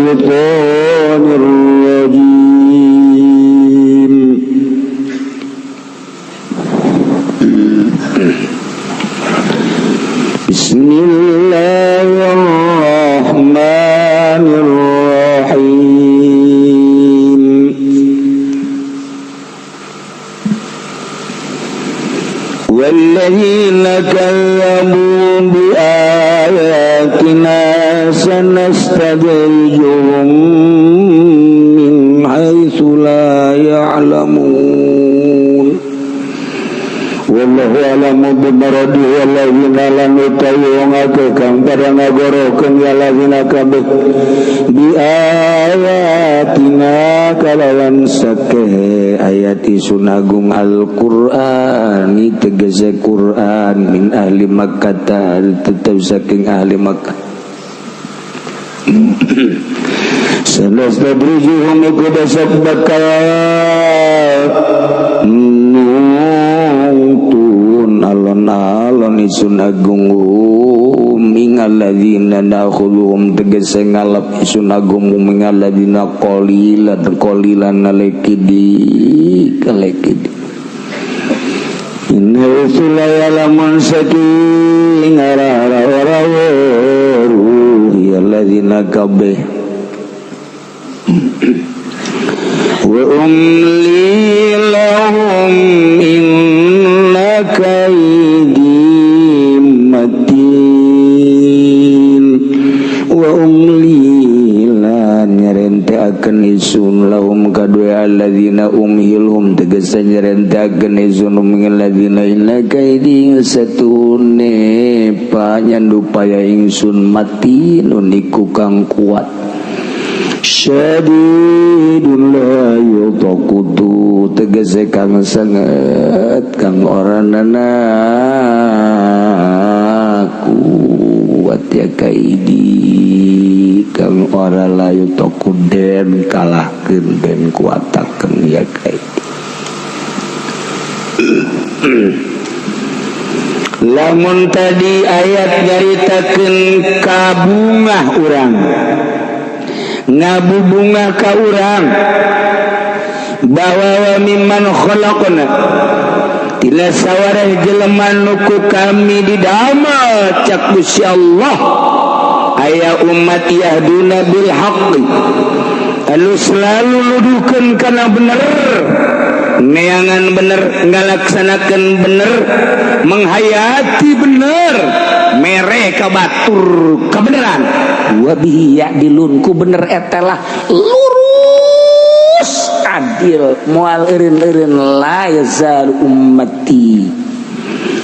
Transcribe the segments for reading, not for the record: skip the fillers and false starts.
الشيطان الرجيم. بسم الله الرحمن الرحيم. والذين كذبوا بآياتنا سنستدرجهم من حيث لا يعلمون. Wallahu a'lamu bimaradi walladzina lan utawi wong akeh kang padha ngagorokeun ya ladzina kabeh bi ayatina kalawan sakehe ayat isun agung Al-Qur'ani tegese Qur'an min ahli Makkah tetep saking ahli Makkah. Sanastadrijuhum iku besok bakal nuntun alon-alon isun agung mingal ladzina nakhuluhum tegese ngalap isun agung mingal ladzina qalilan qalilan alekidi kalekidi. Inna rusula ya'lamun saking arah-arah ya ladzina kabeh wa umli lahum inna kaidi matin. Wa umli lan nyerenteakeun isun lahum kadue alladzina umhilhum tegese nyerenteakeun isun min alladzina inna kaidi satune panyandupaya ingsun matinun iku kang kuat syadidun la yutaqutu tegese kang sanget kang ora nana kuat ya kaidi kang ora la yutaqu den kalahkeun den kuatakeun ya kaidi. Lamun tadi ayat nyaritakeun kabungah urang ngabubunga ka urang bahwa wa mimman khalaqna tina sawareh jelema nu ku kami didamel cak Gusti Allah aya umat yahduna bil haqqi anu selalu nuduhkeun kana bener neangan bener ngalaksanakeun bener menghayati bener mere ka batur kebenaran wa bihi ya'dilun ku bener etelah lurus adil moal eureun-eureun la yazal ummati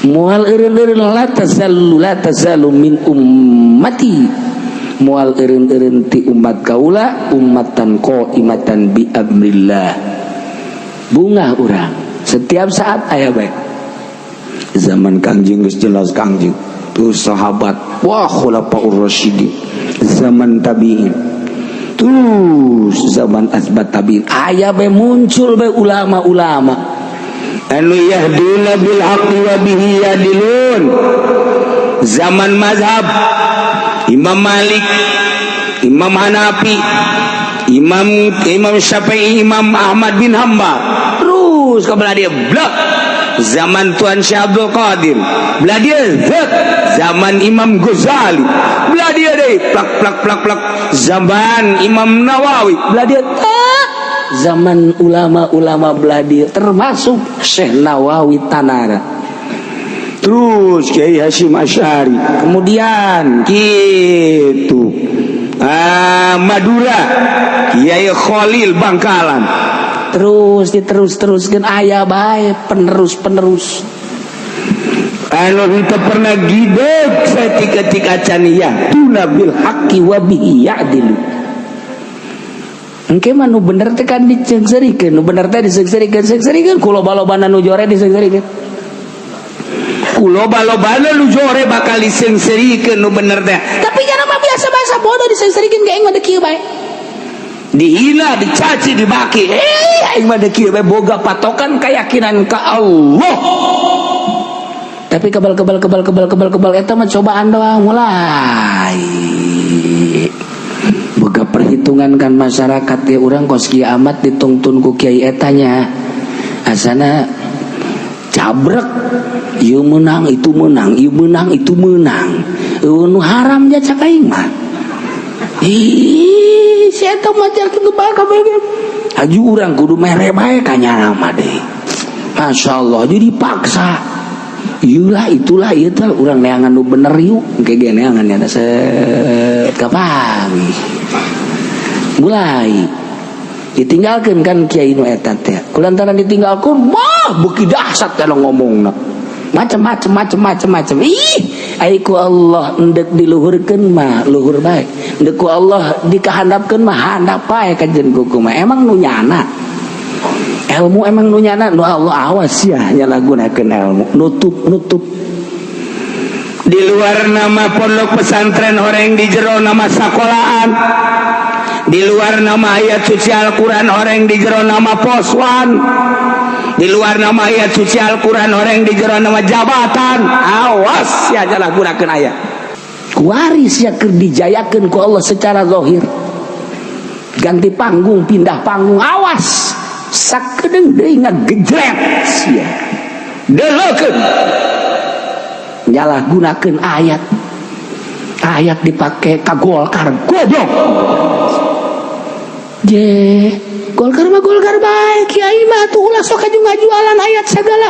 moal eureun-eureun la tazalu la tazalu min ummati moal eureun-eureun ti umat kaula ummatan qaimatan bi amrillah. Bungah urang setiap saat aya bae zaman Kangjeng geus jelas Kangjeng tuh sahabat wah khulafaur rasyidin zaman tabi'in terus zaman asbat tabi'in aya bae muncul bae ulama-ulama anu yahduna bil haqqi wa bihi yadilun. Zaman mazhab Imam Malik, Imam Hanafi, Imam Syafi'i, Imam Ahmad bin Hambal terus ke belah dia blak. Zaman Tuan Syekh Abdul Qadir belah dia zek. Zaman Imam Ghazali belah dia deh plak plak plak plak. Zaman Imam Nawawi belah dia tak. Zaman ulama-ulama belah dia termasuk Syekh Nawawi Tanara terus Kiai Hasyim Asy'ari kemudian gitu Madura Kiai Khalil Bangkalan terus diterus teruskan ayah baik penerus penerus anu itu pernah gideg setika-tika caniyah tuna bil haqqi wa bihi ya'dilu. Engke mah nu bener teh kan diseungseurikeun, nu bener teh diseungseurikeun, seungseurikeun ku loba-lobana nu jore diseungseurikeun. Ku loba-lobana nu jore bakal diseungseurikeun nu bener teh. Tapi jangan mah biasa-biasa bodoh diseungseurikeun ge aing mah deuk kieu bae. Dihina, dicaci, dibaki. Eh, aing mah deuk kieu bae boga patokan keyakinan ka Allah. Tapi kebal kebal kebal kebal kebal kebal eta mah cobaan doang mulai. Boga perhitungan. Jangankan masyarakat ya, urang kos kieu amat ditungtun ku kiai etanya, asana cabrek, ieu menang, itu menang, ieu menang, itu menang. Eueuh nu haram ja cak aing mah. Ih, si eta mah kitu bae kabeh. Haju urang kudu mere bae ka nyana mah deui. Masya Allah, jadi dipaksa. Iyalah, itulah, ieu teh urang neangan nu bener yuk. Engke ge neangan ya set kapanggih. Mulai ditinggalkan kan kiai nu eta teh. Kulantaran ditinggalkan, wah, beuki dahsyat kalau ngomongna. Macam-macam, macam-macam, macam. Ih, ai ku Allah endek diluhurkeun mah luhur bae. Endek ku Allah dikahandapkeun mah handap bae kajen kuku mah. Emang nu nyana. Ilmu emang nu nyana nu Allah, awas ya nyalahgunakeun ilmu. Nutup nutup. Di luar nama pondok pesantren horeng, di jero nama sekolahan. Di luar nama ayat suci Al-Quran horeng, di jero nama poswan. Di luar nama ayat suci Al-Quran horeng, di jero nama jabatan. Awas ya gunakan ayat. Waris ya keur dijayakeun ku Allah secara zahir, ganti panggung, pindah panggung, awas sakedeung deui ngagejret sia. Deleukeun, nyalah gunakeun ayat, ayat dipake ka Golkar, goblok. Je Golkar mah Golkar bae, kiai mah tuh ulah sok aju ngajualan ayat segala.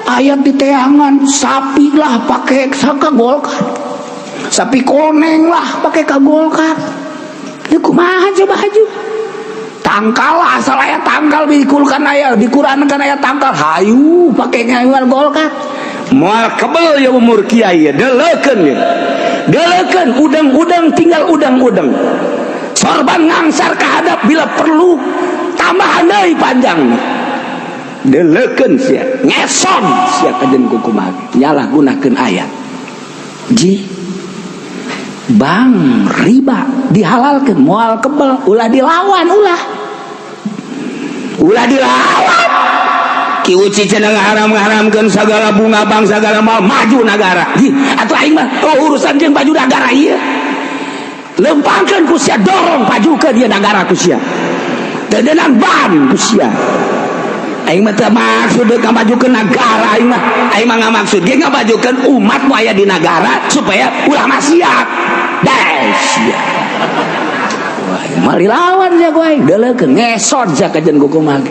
Ayat di teangan, sapi lah pakai saka Golkar, sapi koneng lah pakai ka Golkar. Ya kumaha coba haju tangkal lah, asal ayat tangkal dikulkan, ayat di Quran kan ayat tangkal, hayu pakai ngajual Golkar. Moal kebel ya umur kiai ya. Deleukeun ya, deleukeun. Udang-udang tinggal udang-udang, sorban ngangsar kehadap, bila perlu tambahan deui panjang. Deleukeun sia, ngeson sia kajen kukumaha nyalah gunakeun ayat. Ji bang riba dihalalkan, moal kebel. Ulah dilawan, ulah, ulah dilawan. Ki Uci cenah ngaharam ngaharamkeun segala bunga bank, segala mal maju negara. Ji atuh aing mah, oh, urusan jeung baju negara ieu lempangkeun ku sia, dorong pajukeun ieu negara ku sia, teu ban ku sia. Aing mah teu maksud deuk ngamajukeun negara, aing mah, aing mah ngamaksud ge ngamajukeun umat nu aya di negara supaya ulah maksiat. Des sia. Wah, mari lawan sia ku aing, deleukeun, ngesot sia kajen kukumaha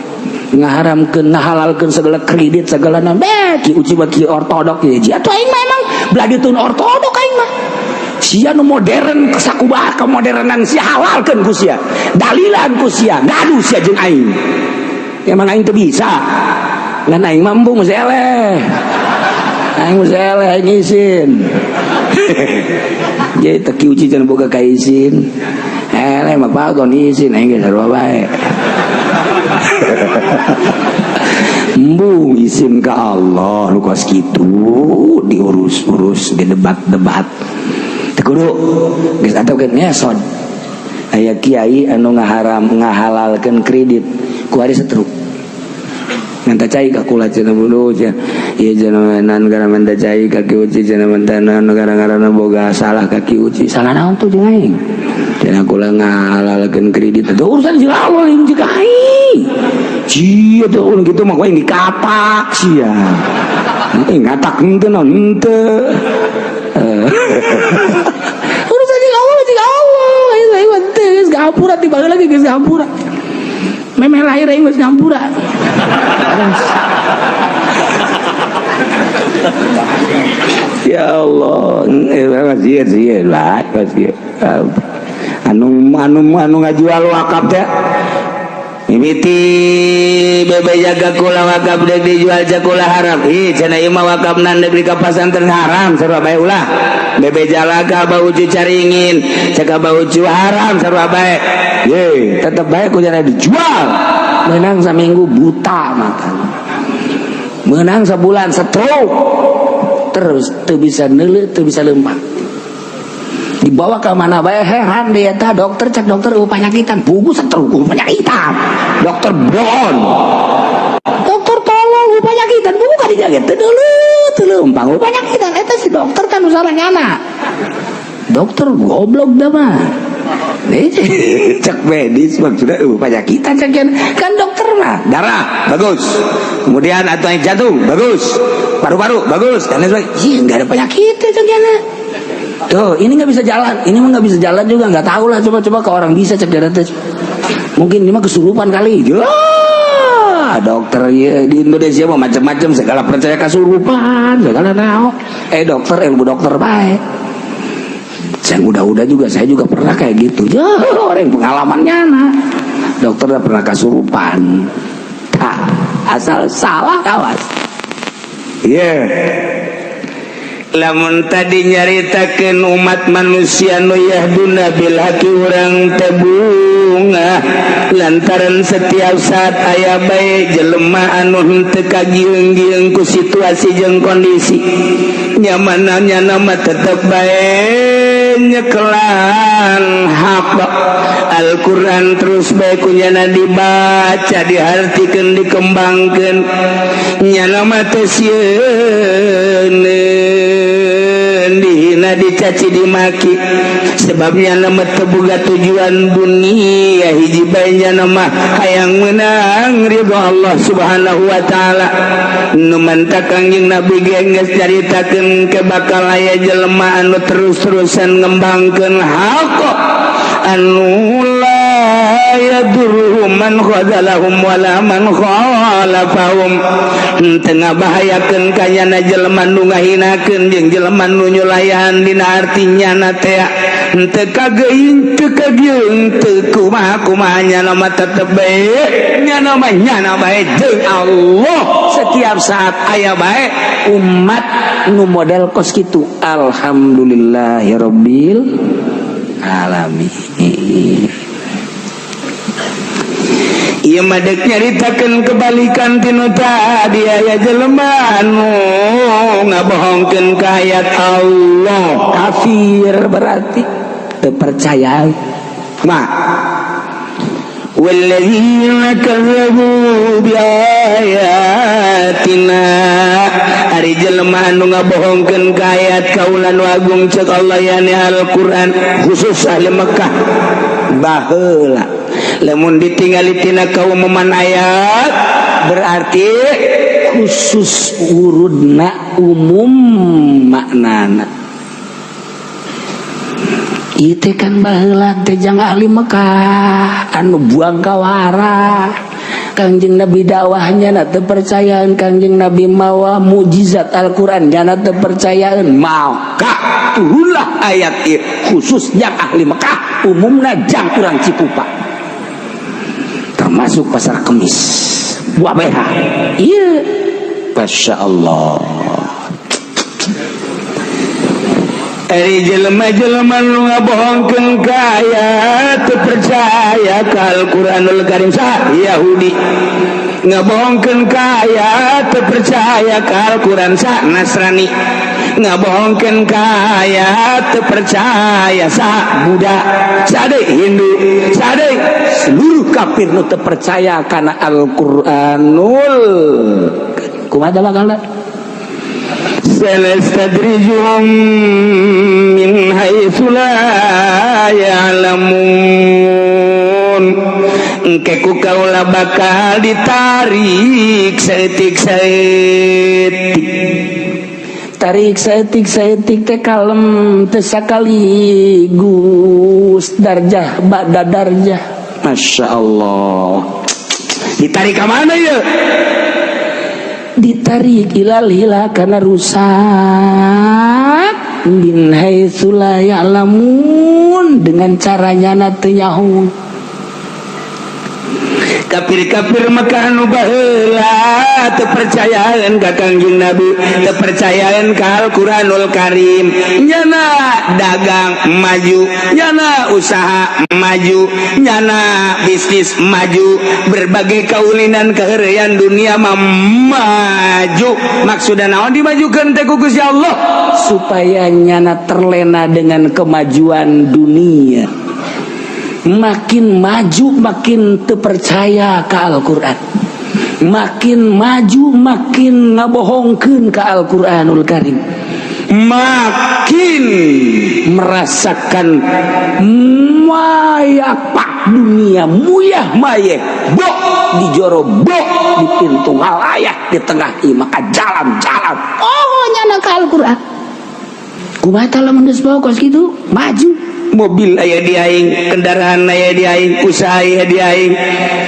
ngaharamkeun ngahalalkeun segala kredit segala naon. Beh, Ki Uci mah ki ortodok ya. Ji atuh aing mah emang belah ditun ortodok aing mah. Sia nu modern sakumaha kemodernan sia, halalkeun ku sia, dalilan ku sia, ngadu sia jeung aing. Emang aing teu bisa ngan aing mah embung geus eleh, aing geus eleh, aing isin. Jadi teu Ki Uci cenah boga ka isin, eleh mah pagon isin, aing geus sarua bae. Embung isin ka Allah nu kos kitu diurus-urus, didebat-debat teu kudu geus atuh ngesot. Aya kiai anu ngaharam ngahalalkeun kredit, ku hari setruk minta cai ka kula cenah, bulu cenah ieu cenah nan gara minta cai ka Ki Uci cenah, minta nan gara-gara boga salah ka Ki Uci. Salah naon tuh jeung aing? Cenah kula ngahalalkeun kredit. Itu urusan jeung Allah, lain jeung aing. Sia tuh ulun kitu mah aing dikatak sia. Eh, ngatak henteu naon henteu. Urusan jeung Allah, jeung Allah. Aing aing mah teu geus ngampura ti baheula lagi, geus ngampura. Memeh lahir aing geus ngampura. Ya Allah, eh sieun sieun lah, sieun. Anu anu anu ngajual wakaf teh mimiti bebe jaga kula wakaf deuk dijual cakula haram. Ih, cenah ieu mah wakafna deuk di ka pasantren haram, sarua bae ulah. Bebe jalaka bau ucu caringin, caka bau ucu haram, sarua bae. Ye, tetep bae ku cenah dijual. Menang saminggu buta mata, menang sebulan stroke, terus teu bisa neuleuh, teu bisa lempang, dibawa ke mana bae heran dia tah dokter. Cek dokter eueuh panyakitan, pugu stroke eueuh panyakitan. Dokter Brown. Dokter tolong, eueuh panyakitan, pugu ka dijaga teu neuleuh, teu lempang, eueuh panyakitan. Eta si dokter kan nu salah nyana, dokter goblok dah mah. Cek medis maksudnya penyakitan cek kan dokter mah darah bagus, kemudian atau yang jantung bagus, paru-paru bagus, dan lain sebagainya. Iya, nggak ada penyakit cek. Tuh, ini nggak bisa jalan, ini mah nggak bisa jalan juga, nggak tahu lah, coba-coba ke orang bisa cek darah. Mungkin ini mah kesurupan kali ya. Dokter ya, di Indonesia mah macam-macam, segala percaya kesurupan segala. Naon dokter, ilmu dokter baik saya udah-udah juga, saya juga pernah kayak gitu ya. Orang pengalamannya, nah, dokter udah pernah kesurupan tak asal salah, awas. Iya, yeah. Lamun tadi nyaritakeun umat manusia nu yahduna bil haqi, urang teh bungah lantaran setiap saat aya bae jelema anu henteu kagieung-gieung ku situasi jeung kondisi nyamananya, nama tetep bae nyekelan hak Al-Quran, terus bae kunyana dibaca, dihartikeun, dikembangkeun, nyana mah teh sieun dihina, dicaci, dimaki, sebabnya nama teu boga tujuan dunia, hiji bae nyana mah hayang menang ridho Allah Subhanahu wa taala. Nu mantak Kangjeng Nabi ge geus caritakeun ke bakal aya jelema anu terus-terusan ngembangkeun hak, anu la yadurruhum man khadalahum wala man khalafahum, teu ngabahayakeun kanyana jelema nu ngahinakeun jeung jelema nu nyulayan, dina arti nyana teh teu kageuing, teu kagieung, teu kumaha kumaha, nyana mah tetep bae nyana mah nyana bae jeung Allah. Setiap saat aya bae umat nu model kos kitu. Alhamdulillahirabbil alamin. Ieu mah dek nyaritakeun kebalikan tinu tadi, aya jelema anu ngabohongkeun ka ayat Allah, kafir, berarti teu percaya mah. Walladzina kazzabu biayatina, ari jelema anu ngabohongkeun ka ayat kaula nu agung, cek Allah, yani Al-Qur'an, khusus ahli Mekah baheula. Lamun ditinggali tina kaumuman ayat berarti khusus urudna, umum maknana. Itu kan baheula teh jang ahli Mekah anu buang kawara. Kangjeng Nabi dakwahnya na teu percayaan, Kangjeng Nabi mawa mukjizat Al-Qur'an nyana teu percayaan, maka turunlah ayat ieu khusus jang ahli Mekah, umumna jang urang Cikupa, termasuk Pasar Kemis wabeha. Iya, Masya Allah. Ari jelema-jelema nu ngabohongkeun ka ayat, teu percaya ka Al-Qur'anul Karim, saha? Yahudi. Ngabohongkeun ka ayat, teu percaya ka Al-Qur'an, saha? Nasrani. Ngabohongkeun ka ayat, teu percaya, saha? Buddha. Saha deui? Hindu. Saha deui? Seluruh kafir nu teu percaya kana Al-Qur'anul. Kumaha bakalna? Sanastadrijuhum min haitsu la ya'lamun, engke ku kaula bakal ditarik saeutik-saeutik. Tarik saeutik-saeutik teh kalem, teu sakaligus, darjah ba'da darjah. Masya Allah. Ditarik ke mana ya? Ditarik ilal hila karena rusak, min haitsu la ya'lamun, dengan caranya na teu nyaho. Kafir-kafir Mekah nu baheula teu percayaan ka Kangjeng Nabi, teu percayaan ka Al-Qur'anul Karim, nyana dagang maju, nyana usaha maju, nyana bisnis maju, berbagai kaulinan keheureuyan dunia mah maju. Maksudna naon dimajukeun teh ku Gusti Allah? Supaya nyana terlena dengan kemajuan dunia, makin maju makin terpercaya ke Al-Quran, makin maju makin ngabohongkeun ke Al-Quranul Karim. Makin merasakan mayapak dunia, muyah maye bok di jero, bok di pintu ngalayah di tengah imah maka jalan-jalan. Oh, nyana ka Al-Qur'an. Kumaha lamun geus kos kitu maju? Mobil aya di aing, kendaraan aya di aing, usaha aya di aing,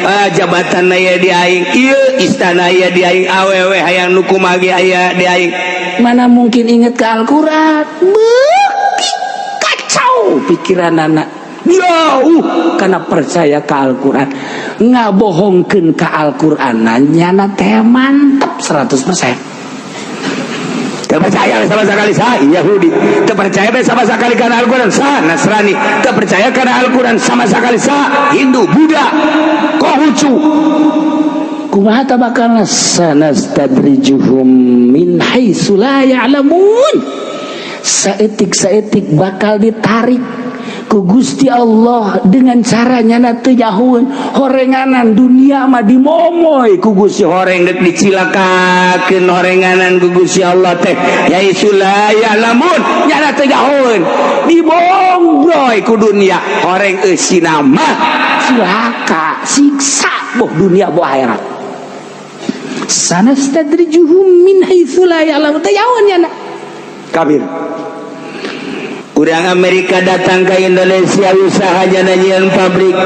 ah, jabatan aya di aing, ieu istana aya di aing, awewe hayang nu kumaha ge aya di aing. Mana mungkin inget ke Al-Quran? Beuki kacau pikiran anak, jauh karena percaya ke Al-Quran, ngabohongkeun ke Al-Quran, nyana teh mantep 100%. Teu percaya sama sekali sa Yahudi, teu percaya sama sekali karena Al-Quran sa Nasrani, teu percaya karena Al-Quran sama sekali sa Hindu, Buddha, Konghucu. Kumaha ta bakal? Sanastadrijuhum min haitsu la ya'lamun. Saetik saetik bakal ditarik ku Gusti Allah dengan caranya na teu nyahoeun. Horenganan dunia mah dimomoy ku Gusti. Horeng dek dicilakakeun horenganan ku Gusti Allah teh, haitsu la ya'lamun, nyana teu nyahoeun, dibongbroy ku dunia, horeng eusina mah. Cilaka, siksa, boh dunia boh akhirat. Sanastadrijuhum min haitsu la ya'lamun, teu nyahoeun nyana. Kafir. Urang Amerika datang ke Indonesia, usaha nyieun pabrik.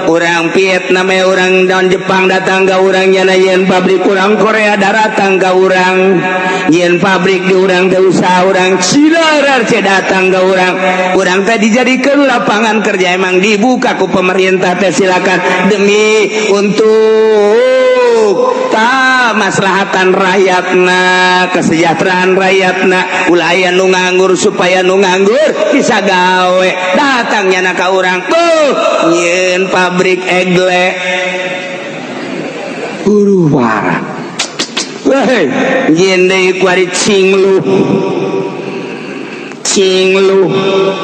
Orang Vietnam, orang dan Jepang datang ke urang, nyieun pabrik. Orang Korea datang ke urang, nyieun pabrik di urang teh usaha. Orang Cina RC datang ke urang, urang teh dijadikan lapangan kerja. Emang dibuka ku pemerintah teh, silakan, demi untuk ta maslahatan rakyatna, kesejahteraan rakyatna, ulah aya nu nganggur, supaya nu nganggur bisa gawe. Datangnya na ka urang tuh nyieun pabrik egle. Huru parah. Weh, nyieun deui kuari cinglu cinglu,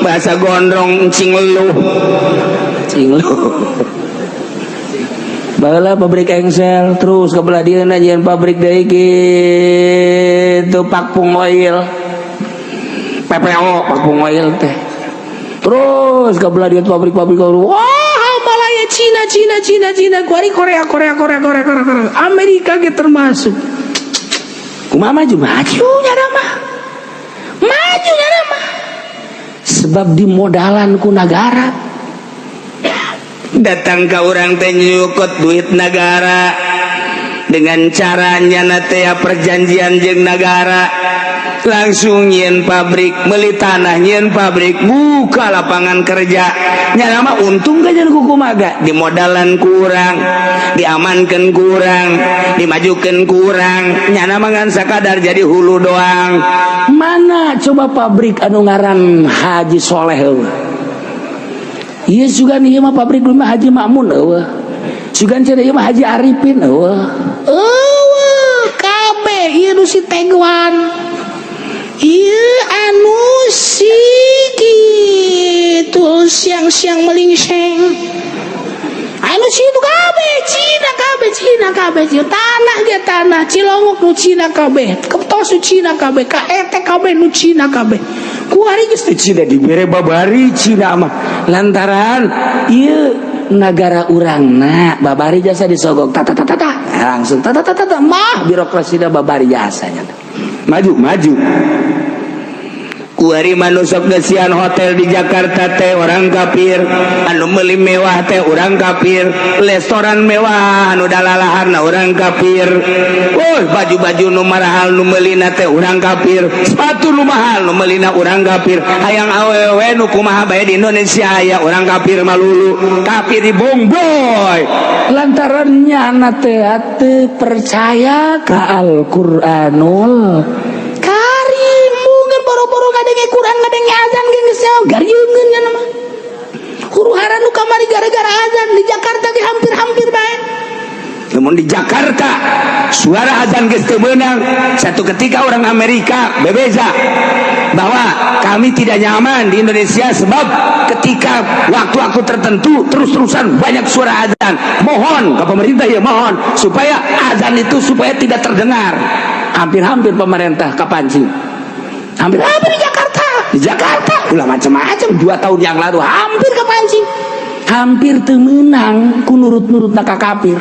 bahasa gondrong, cinglu. Cinglu. Baheula pabrik engsel, terus ke belah dieu nyieun pabrik deui kitu, Pakpung Oil, PPO, Pakpung Oil teh. Terus ke belah dieu pabrik-pabrik, wah, Malaya, Cina, Cina, Cina, Cina, kuari Korea, Korea, Korea, Korea, Korea, Korea, Amerika ge termasuk. Kumaha maju? Maju nyana mah, maju nyana mah, sebab dimodalan ku negara. Datang ke urang teh nyukut duit negara dengan caranya teh perjanjian jeung negara, langsung nyieun pabrik, beli tanah, nyieun pabrik, buka lapangan kerja. Nyana mah untung kajian kuku maga. Dimodalan kurang, diamankan kurang, dimajukan kurang, nyana mah ngan sakadar jadi hulu doang. Mana coba pabrik anu ngaran Haji Soleh eueuh? Iya, sugan ieu mah pabrik dulu mah Haji Makmun eueuh. Sugan cenah ieu mah Haji Arifin eueuh. Eueuh kabeh ieu nu si Teguan. Ieu anu si kitu siang-siang melingseng. Anu si itu kabeh Cina kabeh, Cina kabeh, Cina. Tanah ge tanah Cilongok nu Cina kabeh, Ketos nu Cina kabeh, KET kabeh nu Cina kabeh. Kuari geus teh Cina dibere babari Cina mah, lantaran ieu negara urangna babari jasa disogok, tata tata tata, langsung tata tata tata mah birokrasina babari jasanya. Maju maju. Kuari manusok gesian hotel di Jakarta teh orang kafir, anu meuli mewah teh orang kafir, restoran mewah anu dalalahan orang kafir. Oh, baju-baju nu marahal nu meulina teh orang kafir, sepatu nu mahal nu meulina orang kafir, hayang awewe nu kumaha bae di Indonesia aya orang kafir malulu, kafir di bongboy. Lantaran nyana teh teu percaya ka Al-Qur'anul Karim. Mungkin boro-boro ngadenge Quran, ngadenge azan ge geus garieungeun nya mah. Huru hara nu kamari gara-gara azan di Jakarta ge hampir-hampir bae. Namun di Jakarta suara azan geus teu meunang. Satu ketika orang Amerika bebeza bahwa kami tidak nyaman di Indonesia sebab ketika waktu-waktu tertentu terus-terusan banyak suara azan. Mohon ke pemerintah ya, mohon supaya azan itu supaya tidak terdengar. Hampir-hampir pemerintah kapancing. Hampir hampir di Jakarta, di Jakarta ulah macam-macam. 2 tahun yang lalu hampir kepancing, hampir teu meunang ku nurut-nurut ka kafir.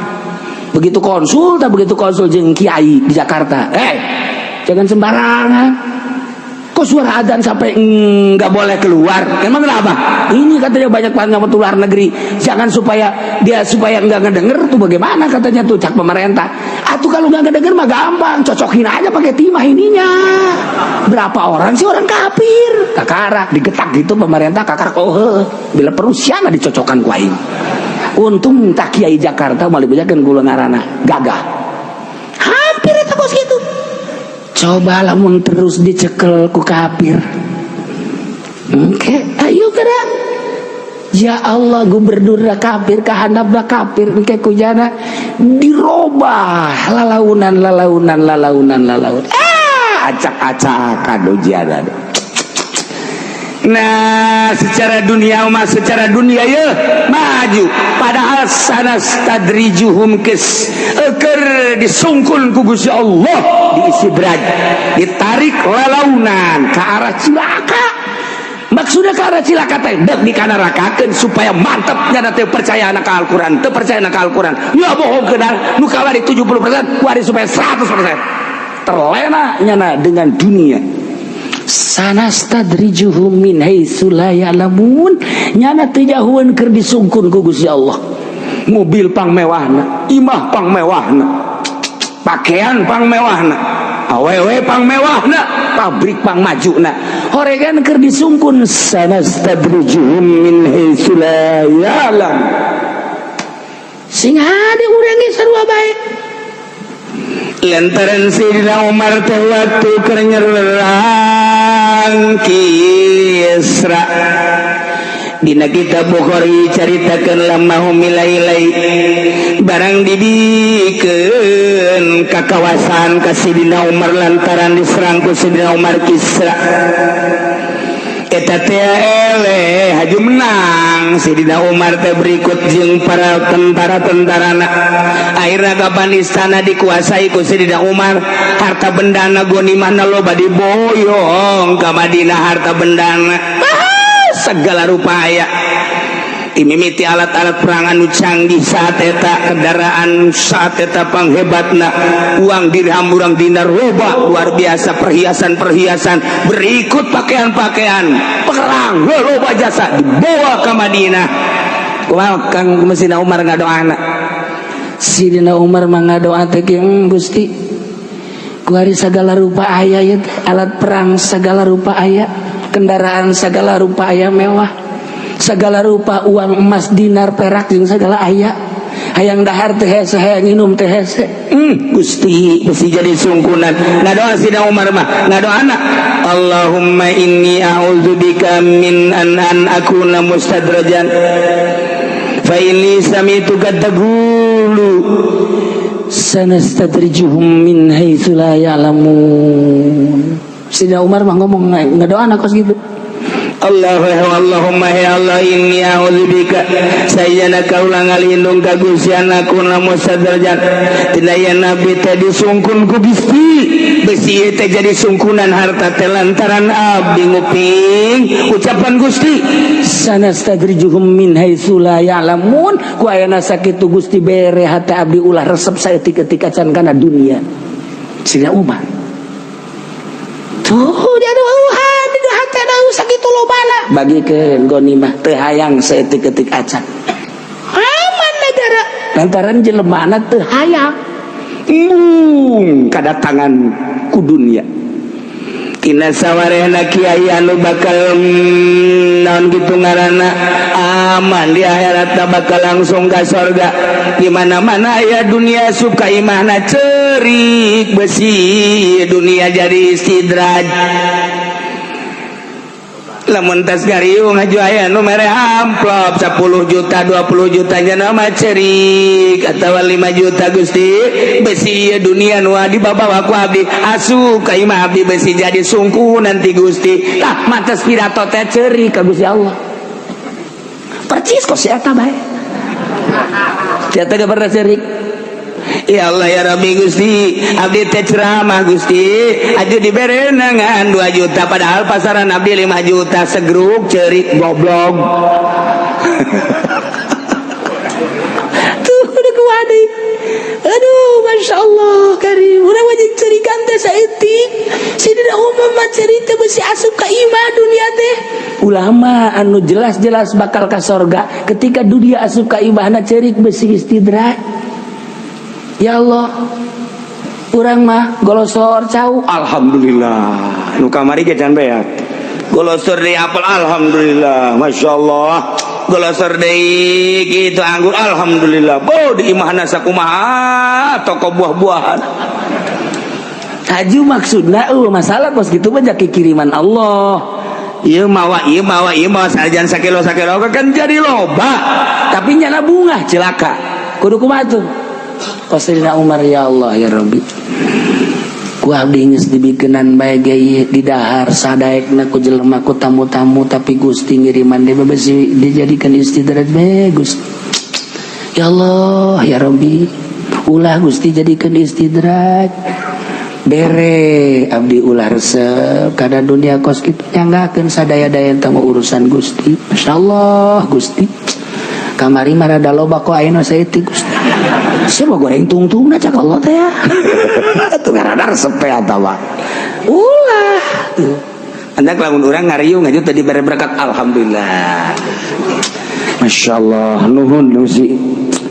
Begitu konsul tak, begitu konsul jeung kiai di Jakarta, "Eh, jangan sembarangan kok suara adzan sampai nggak boleh keluar. Emang kenapa?" "Ini katanya banyak banget luar negeri, jangan supaya dia supaya nggak ngedenger tuh bagaimana," katanya tuh cak pemerintah. "Atau kalau nggak ngedenger mah gampang, cocokin aja pakai timah ininya. Berapa orang sih orang kafir?" Kakara digetak gitu pemerintah, kakara, "Oh, bila perlu siapa dicocokkan ku aing." Untung tak kiai Jakarta mau dibejakeun kula ngarana gagah. Hampir itu kos gitu. Coba lamun terus dicekel ku kafir. Oke, ayo gerak. Ya Allah, gubernur kafir, kahandapna kafir, engke kujana dirobah lalaunan lalaunan lalaunan lalaunan. Ah, acak-acakan ujian. Nah, secara dunia mah, secara dunia ya maju, padahal sanastadrijuhum kes eker disungkun ku Gusti Allah, diistidraj, ditarik lalaunan ke arah cilaka. Maksudnya ke arah cilaka teh dek dikanarakakeun supaya mantep nyana teh percaya anak Al-Qur'an, teu percaya anak Al-Qur'an. Nggak bohong kedah nu kawari 70%, kuari supaya 100%. Terlena nyana dengan dunia. Sanastadrijuhum min haitsu la ya'lamun. Nyana teu jahueun keur disungkun ku Gusti Allah. Mobil pang mewahna, imah pang mewahna, pakaian pang mewahna, awewe pang mewahna, pabrik pang majuna. Horegan keur disungkun, sanastadrijuhum min haitsu la ya'lam. Sing hade urang ge sarua bae. Lantaran Sayyidina Umar teh waktu keur nyerang Kisra, dina kitab Bukhari caritakeun, lama humilai barang dibikeun ka kawasan ka Sayyidina Umar lantaran diserang ku Sayyidina Umar Kisra eta teh eleh haju menang. Sayyidina Umar teh berikut jeung para tentara-tentarana. Akhirna kapan istana dikuasai ku Sayyidina Umar, harta bendana ghanimahna loba diboyong ka Madinah. Harta bendana segala rupa aya, dimimiti alat-alat perang anu canggih saat eta, kendaraan saat eta panghebatna, uang dirham, urang dinar loba luar biasa, perhiasan-perhiasan, berikut pakaian-pakaian perang loba jasa dibawa ke Madinah. Kumaha Kang Mesina Umar ngadoana? Sidina Umar mah ngadoa teh, "Gusti, kuari segala rupa aya ya, alat perang segala rupa aya, kendaraan segala rupa aya mewah, segala rupa uang emas, dinar, perak jeung segala aya. Hayang dahar teh hese, hayang minum teh hese. Gusti, mesti jadi sungkunan." Ngadoa Sidina Umar mah ngadoana, "Allahumma inni a'udzubika min an akuna mustadrajan, fa inni sami'tuka taqulu." Sanastadrijuhum min haitsu la ya'lamun. Sidina Umar mah ngomong ngadoana kos gitu. Allah, Allahumma, ya Allah, inni a'udzubika, sayana kaula ngalindung ka Gusti, an akuna mustadrajan, tina yen abdi teh disungkun ku Gusti, besi teh jadi sungkunan harta teh lantaran abdi nguping ucapan Gusti. Sanastadrijuhum min haitsu la ya'lamun. Ku ayana sakitu Gusti, bere hati abdi ulah resep saeutik-eutik acan kana dunia. Sidina Umar tuh dia doa di hati sakitu lobana, bagikeun ghanimah, teu hayang saeutik-eutik acan. Aman negara lantaran jelemana teu hayang embung kadatangan ku dunia. Tina sawarehna kiai anu bakal naon gitu ngaranna aman di akhirat, bakal langsung ka sorga. Di mana-mana aya dunia suka imahna cerik, besi dunia jadi istidraj. Lamun tas gariung haju aya nu mere amplop 10 juta, 20 juta, nya mah cerik, atawa 5 juta. "Gusti, besi ieu dunia nu dibawa ku abdi asup ka imah abdi, besi jadi sungkuh nanti Gusti." Tah, mates pidato teh cerik ka Gusti Allah percis kok si eta bae. Dia teh pernah cerik. Ya Allah ya Rabbi Gusti, abdi teh ceramah Gusti, aja dibere ngan 2 juta padahal pasaran abdi 5 juta segruk cerik goblok. Tuh udah kuadi. Aduh, masya Allah, karim. Udah wajib cerikan teh saeutik. Sidina umum mah cerita besi asup ka imah dunia teh. Ulama anu jelas-jelas bakal ka sorga ketika dunia asup ka imahna cerik besi istidraj. Ya Allah, urang mah golosor cau. Alhamdulillah. Nu kamari ge can beak. Golosor deui apel alhamdulillah. Masya Allah. Golosor deui kitu anggur alhamdulillah. Bo di imahna sakumaha toko buah-buahan. Haju maksudna masalah kos kitu mah jaki kiriman Allah. Ieu mawa ieu mawa ieu mawa sajan sakilo sakilo kan jadi loba. Tapi nyana bunga celaka. Kudu kumaha tuh? Qasidina Umar ya Allah ya Rabbi. Ku abdi geus dibikenan bae ge di dahar sadaekna ku jelema ku tamu-tamu tapi Gusti ngiriman deui besi dijadikan istidraj bae Gusti. Ya Allah ya Rabbi, ulah Gusti jadikan istidraj. Bere abdi ulah resep karena dunia kos kitu nyanggakeun sadaya-daya tentang urusan Gusti. Masyaallah Gusti. Kamari mah rada loba kok ayeuna saeutik Gusti. Siapa goreng tungtungna cak Allah teh ya. Tuh rada resep teh atawa. Ulah tuh. Anda lamun urang ngariung aja tadi bere berkat alhamdulillah. Masya Allah nuhun Gusti.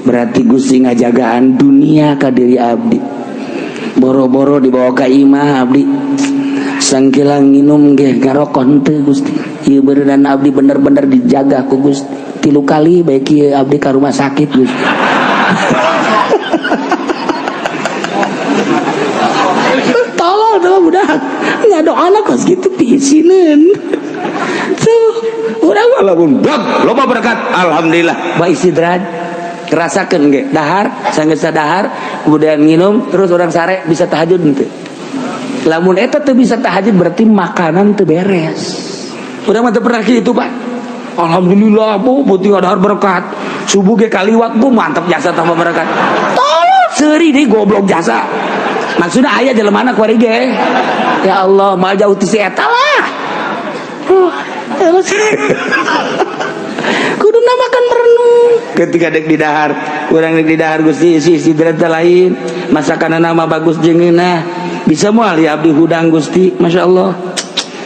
Berarti Gusti ngajagaan dunia ka diri abdi. Boro-boro dibawa ka imah abdi. Sangkilang nginum ge ngarokok henteu Gusti. Ieu beureunan abdi bener-bener dijaga ku Gusti. 3 kali baik ieu abdi ka rumah sakit Gusti. Tolong dong budak. Ngadoana kos kitu piisineun. Tuh, urang mah lamun bag loba berkat alhamdulillah. Ba istidraj rasakeun ge dahar sanggeus dahar kemudian nginum terus orang sare bisa tahajud henteu. Lamun eta teu bisa tahajud berarti makanan teu beres. Urang mah teu pernah kitu, Pak. Alhamdulillah bu, putih dahar berkat. Subuh ge kaliwat bu, mantap jasa tambah berkat. Tolol seuri deui goblok jasa. Maksudna aya jelema kuari ge. Ya Allah, mal jauh ti si eta lah. Kuduna makan merenung. Ketika dek di dahar, urang dek di dahar Gusti isi istirahat lain, masakan nama bagus jeung ngeunah. Bisa moal ya abdi hudang Gusti, Masya Allah.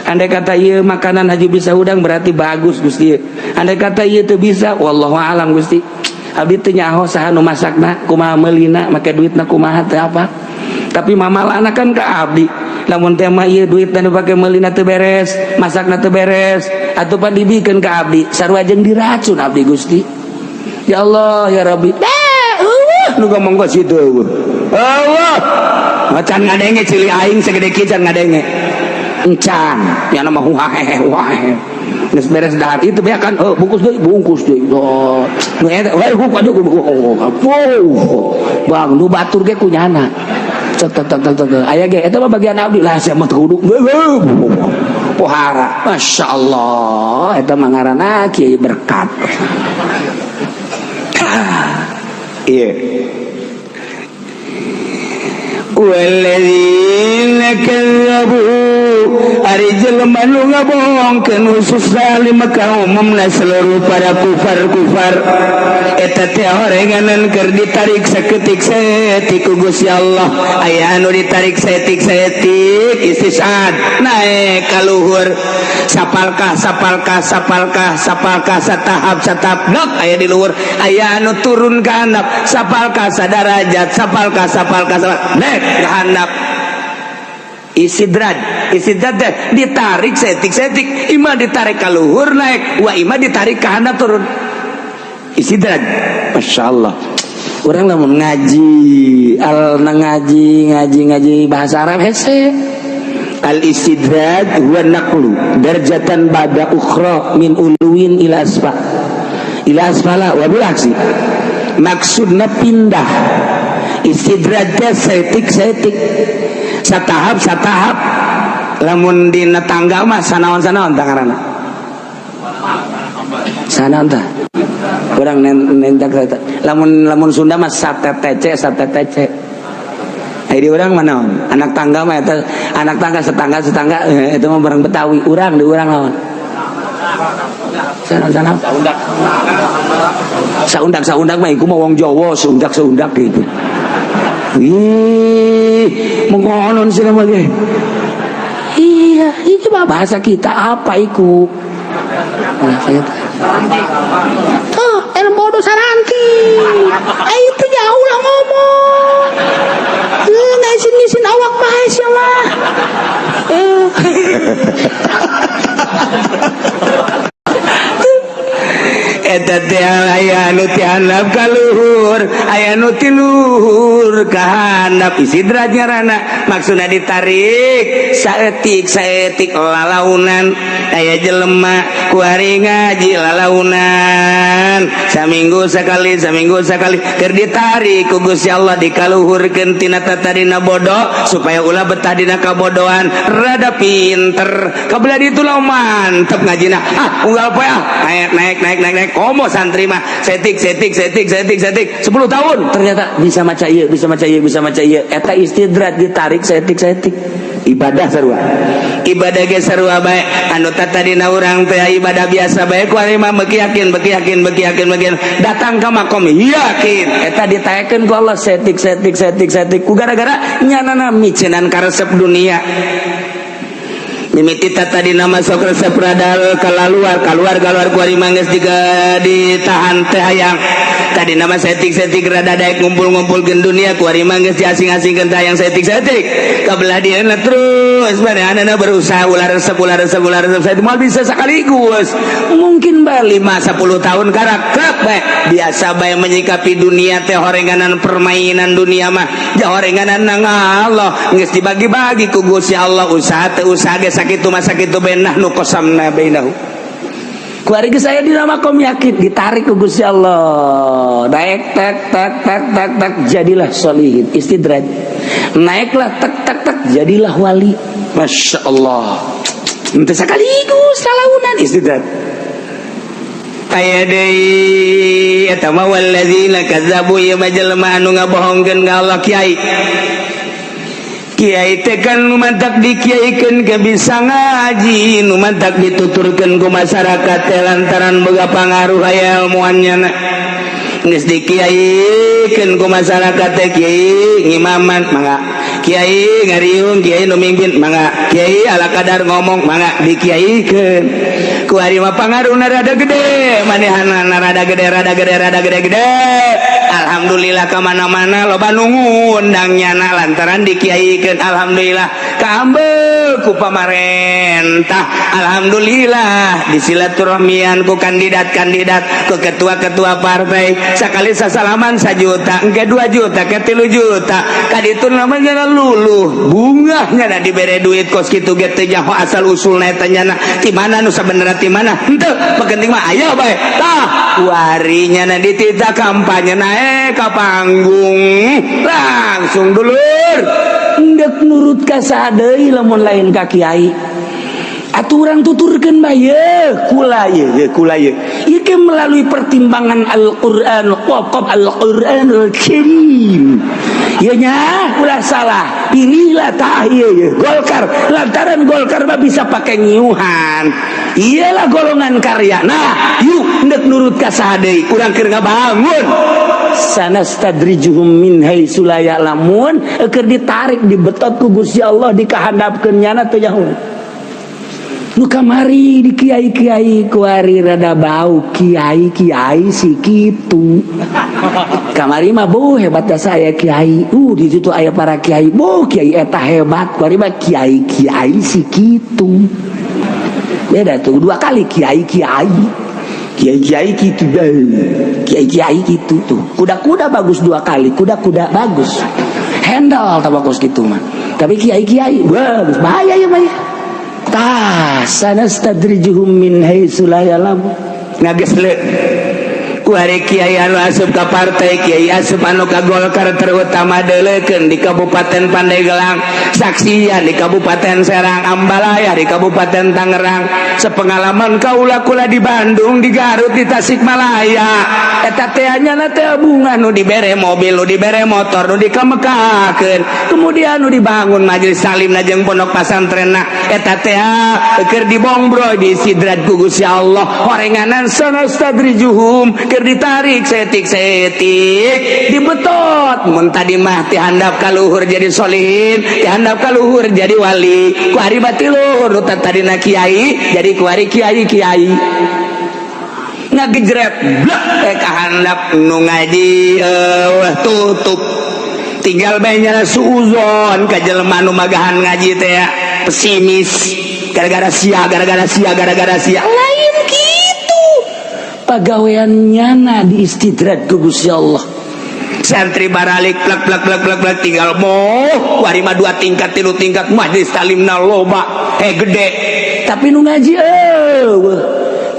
Andai kata ieu makanan haji bisa hudang berarti bagus Gusti. Andai kata ieu teu bisa, wallahu alam Gusti. Abdi teu nyaho saha nu masakna, kumaha meulina, make duitna kumaha teu apa. Tapi mamalana kan ka abdi. Lamun teh mah ieu duitna dipake meulina teu beres, masakna teu beres, atuh pan dibikeun ka abdi, sarua jeung diracun abdi Gusti. Ya Allah ya Rabbi. Nu ngomong ka situ eueuh. Allah. Macan ngadenge cili aing segede kieu can ngadenge. Encan, nya mah huhahehe huhahehe. Geus beres dahar itu beak kan, oh, bungkus deui. Oh, nu eta we huk aduh oh. Bang, nu batur ge kunyana. Cek tek tek tek tek. Aya ge eta mah bagian abdi lah sia mah teu kudu. Pohara. Masya Allah, eta mah ngaranna kiai berkat. Iya. Walladzina kadzabu ari jelema nu ngabohongkeun khususna di Mekah umumna seluruh para kufar-kufar eta teh horenganan keur ditarik saketik saeutik ku Gusti Allah. Aya anu ditarik saeutik-saeutik istisad naek ka luhur sapalkah sapalkah sapalkah sapalkah satahap satahap dok aya di luhur. Aya anu turun ka handap sapalkah sadarajat sapalkah sapalkah sapalkah naek ka handap. Istidraj istidraj teh ditarik saeutik-saeutik, imah ditarik ka luhur naek, wa imah ditarik ka handap turun. Istidraj. Masya Allah. Urang lamun ngaji al ngaji ngaji ngaji bahasa Arab hese. Al istidraj huwa naqlu darjatan ba'da ukhra min uluwin ila asfa ila asfala wa bil aksi. Maksudna pindah. Istidraj teh saeutik-saeutik, satahap satahap. Lamun dina tangga mah sanaon-sanaon tah ngaranna. Sanaon tah? Urang nentak lamun lamun Sunda mah satetece satetece. Di urang mana anak tangga mah eta, anak tangga setangga setangga itu mah barang Betawi. Urang di urang naon? Sana sana saundak saundak mah iku mah wong Jawa, saundak saundak gitu. Ih, mengonon sih nama ge. Iya, itu mah bahasa kita apa iku? Nah, saya tuh ilmu bodoh saranti. Eh, itu jauh lah ngomong. Eh, ngisin-ngisin awak bae sia mah. Eh. Eta teh aya anu ti handap ka luhur, aya nu ti luhur ka handap. Istidraj ngaranna, maksudna ditarik saeutik saeutik lalaunan. Aya jelema kuari ngaji lalaunan saminggu sekali, saminggu sekali, keur ditarik ku Gusti Allah dikaluhurkeun tina tatadina bodoh supaya ulah betah dina kabodohan, rada pinter kabelah ditu lah, mantep ngajina. Ah, unggal poe ah, naik naik naik naik naik. Komo santri mah setik setik setik setik setik 10 tahun ternyata bisa maca ieu, bisa maca ieu, bisa maca ieu. Eta istidraj, ditarik setik setik. Ibadah sarua, ibadah ge sarua bae. Anu tatadina urang teh ibadah biasa bae, ku ari mah beuki yakin, beuki yakin, beuki yakin, beuki yakin, datang ka makom yakin. Eta ditaekeun ku Allah setik setik setik setik ku gara-gara nyanana miceunan karesep dunia. Mimiti tadi nama sok resep rada keluar keluar keluar, kuari mangges jika ditahan teh hayang. Tadi nama setik-setik rada daek ngumpul-ngumpul gen dunia, kuari mangges diasing-asingkeun teh hayang setik-setik kabelah dia terus mana berusaha ulah resep, ulah resep, ulah resep. Saya mau bisa sekaligus mungkin ba 5 10 tahun karakter bae biasa bae menyikapi dunia teh, horenganan permainan dunia mah jahorenganan nang Allah geus dibagi-bagi ku Gusti Allah. Usaha teh usaha ge sakitu mah sakitu bae, nahnu qasamna bainahu. Kuari geus aya di makom yakin, ditarik ku Gusti Allah naik tek tek tek tek tek, jadilah solihin, istidraj. Naiklah tek tek tek, jadilah wali. Masya Allah, ente sekaligus talaunan, istidraj. Aya deui eta mah walladzina kadzabu, ieu mah jelema anu ngabohongkeun ka Allah. Kiai kiai teh kan nu mantak dikiaikeun ke bisa ngaji, nu mantak dituturkeun ku masyarakat teh lantaran boga pangaruh, aya ilmuannya. Geus dikiaikeun ku masyarakat teh, kiai ngimaman mangga, kiai ngariung, kiai nu mimpin mangga, kiai ala kadar ngomong mangga, dikiaikeun ku ari mah pangaruhna rada gede, manehanna rada gede, rada gede, rada gede gede. Alhamdulillah, kemana-mana loba nu ngundang nyana lantaran dikiaikeun. Alhamdulillah, kaambeu ku pamarentah. Alhamdulillah, disilaturahmian ku kandidat-kandidat, ku ketua-ketua partai. Sakali sasalaman 1 juta, engke 2 juta, ke 3 juta. Kaditu namanya luluh bungahnya. Nah, dibere duit kos kitu ge teu nyaho asal usulna eta nyana ti mana, nu sabenerna ti mana henteu, penting mah aya bae. Tah, kuari nyana dititah kampanye, naik ka panggung langsung, dulur, ndek nurut ka saha deui lamun lain ka kiai? Atuh urang tuturkeun bae kula ye ye kula ye ieu ke melalui pertimbangan Al-Qur'an, qaf Al-Qur'anul Karim. Ieu nya ulah salah pilihlah. Tah, ieu ye Golkar, lantaran Golkar mah bisa pakai nyiuhan, iyalah golongan karya. Nah, yuk, ndek nurut ka saha deui? Urang keur ngabangun. Sanastadrijuhum min haitsu la ya'lamun. Keur ditarik, dibetot ku Gusti Allah, dikahandapkeun, nyana teu nyaho. Nu kamari di kiai-kiai, kuari rada bau kiai-kiai si kitu. Kamari mah boh hebat saya kiai, di situ aya para kiai, boh kiai eta hebat. Kuari mah kiai-kiai si kitu. Beda tuh, dua kali kiai-kiai, kiai-kiai gitu, kiai-kiai gitu tuh. Kuda-kuda bagus, dua kali kuda-kuda bagus, handle tak bagus gitu mah. Tapi kiai-kiai bagus, bahaya ya, bahaya. Tah, sanastadrijuhum min haitsu la ya'lamun. Ngagesle. Kuari kiai anu asup ka partai, kiai asup anu ka Golkar, terutama deuleukeun di Kabupaten Pandeglang, saksian di Kabupaten Serang, Ambalaya, di Kabupaten Tangerang. Sepengalaman kaula kula di Bandung, di Garut, di Tasikmalaya, eta teh nya teh bunga nu dibere mobil, nu dibere motor, nu dikamekakeun, kemudian nu dibangun majelis taklim jeung pondok pasantren. Eta teh keur dibongbro, diistidraj ku Gusti Allah horenganan. Sanastadrijuhum, keur ditarik saeutik-saeutik, dibetot. Mun tadi mah ti handap ka luhur jadi solihin, ti handap ka luhur jadi wali, kuari bati luhur nu tadina kiai jadi kuari kiai kiai ngagejrep blek eh ka handap. Nu ngaji tutup, tinggal bae nyala suuzon ka jelema nu magahan ngaji teh, pesimis gara-gara sia, gara-gara sia, gara-gara sia. Lain gitu, pagawean nyana di istidraj ku Gusti Allah. Santri baralik, plak plak plak plak plak, tinggal mau kuari mah dua tingkat, tilu tingkat, majelis talimna loba, gede. Tapi nu ngaji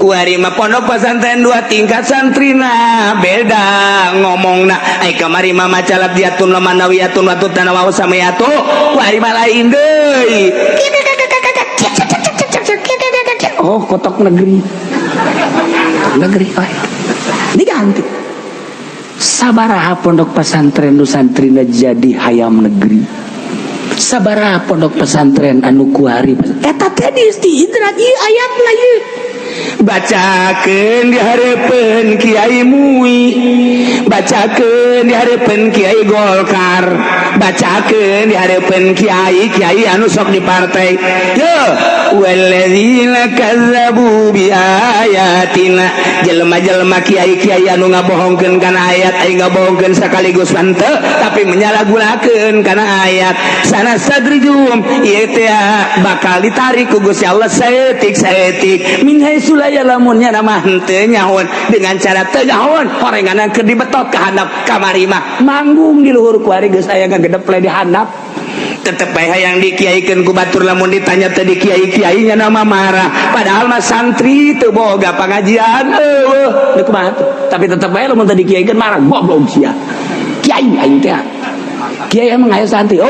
Kuari mah pondok pesantren dua tingkat, santrina beda ngomongna. Ai kamari mah maca labdiatun lamanawiyatun watu tanawaw samayatu, kuari mah lain deui. Oh, kotok negeri negeri, oh, diganti. Sabaraha pondok pesantren nu santrina jadi hayam negeri? Sabaraha pondok pesantren anu kuari eta teh diistidraj ieu ayatna ieu? Bacakeun di hareupeun Kiai MUI, bacakeun di hareupeun Kiai Golkar, bacakeun di hareupeun kiai kiai anu sok di partai. Yo, walladzina kazzabu bi ayatina, jelema-jelema, kiai-kiai anu ngabohongkeun kana ayat. Ai ngabohongkeun sekaligus henteu, tapi menyalahgunakeun kana ayat. Sanastadrijuhum, ieu teh bakal ditarik ku Gusti Allah saeutik saeutik, min haitsu la ya'lamun. Nya mah henteu nyahoan, dengan cara teu nyahoan horenganan keur dibetot ka handap. Kamari mah manggung di luhur, kuari geus aya ngagedeple di handap. Tetep bae hayang dikiaikeun ku batur. Lamun ditanya teh di kiai-kiai nya nama marah, padahal mah santri teu boga pengajian eueuh. Deuk kumaha tuh? Tapi tetep bae lamun teu dikiaikeun marah, goblok sia kiai. Aing teh kiai, emang aya santri? Oh,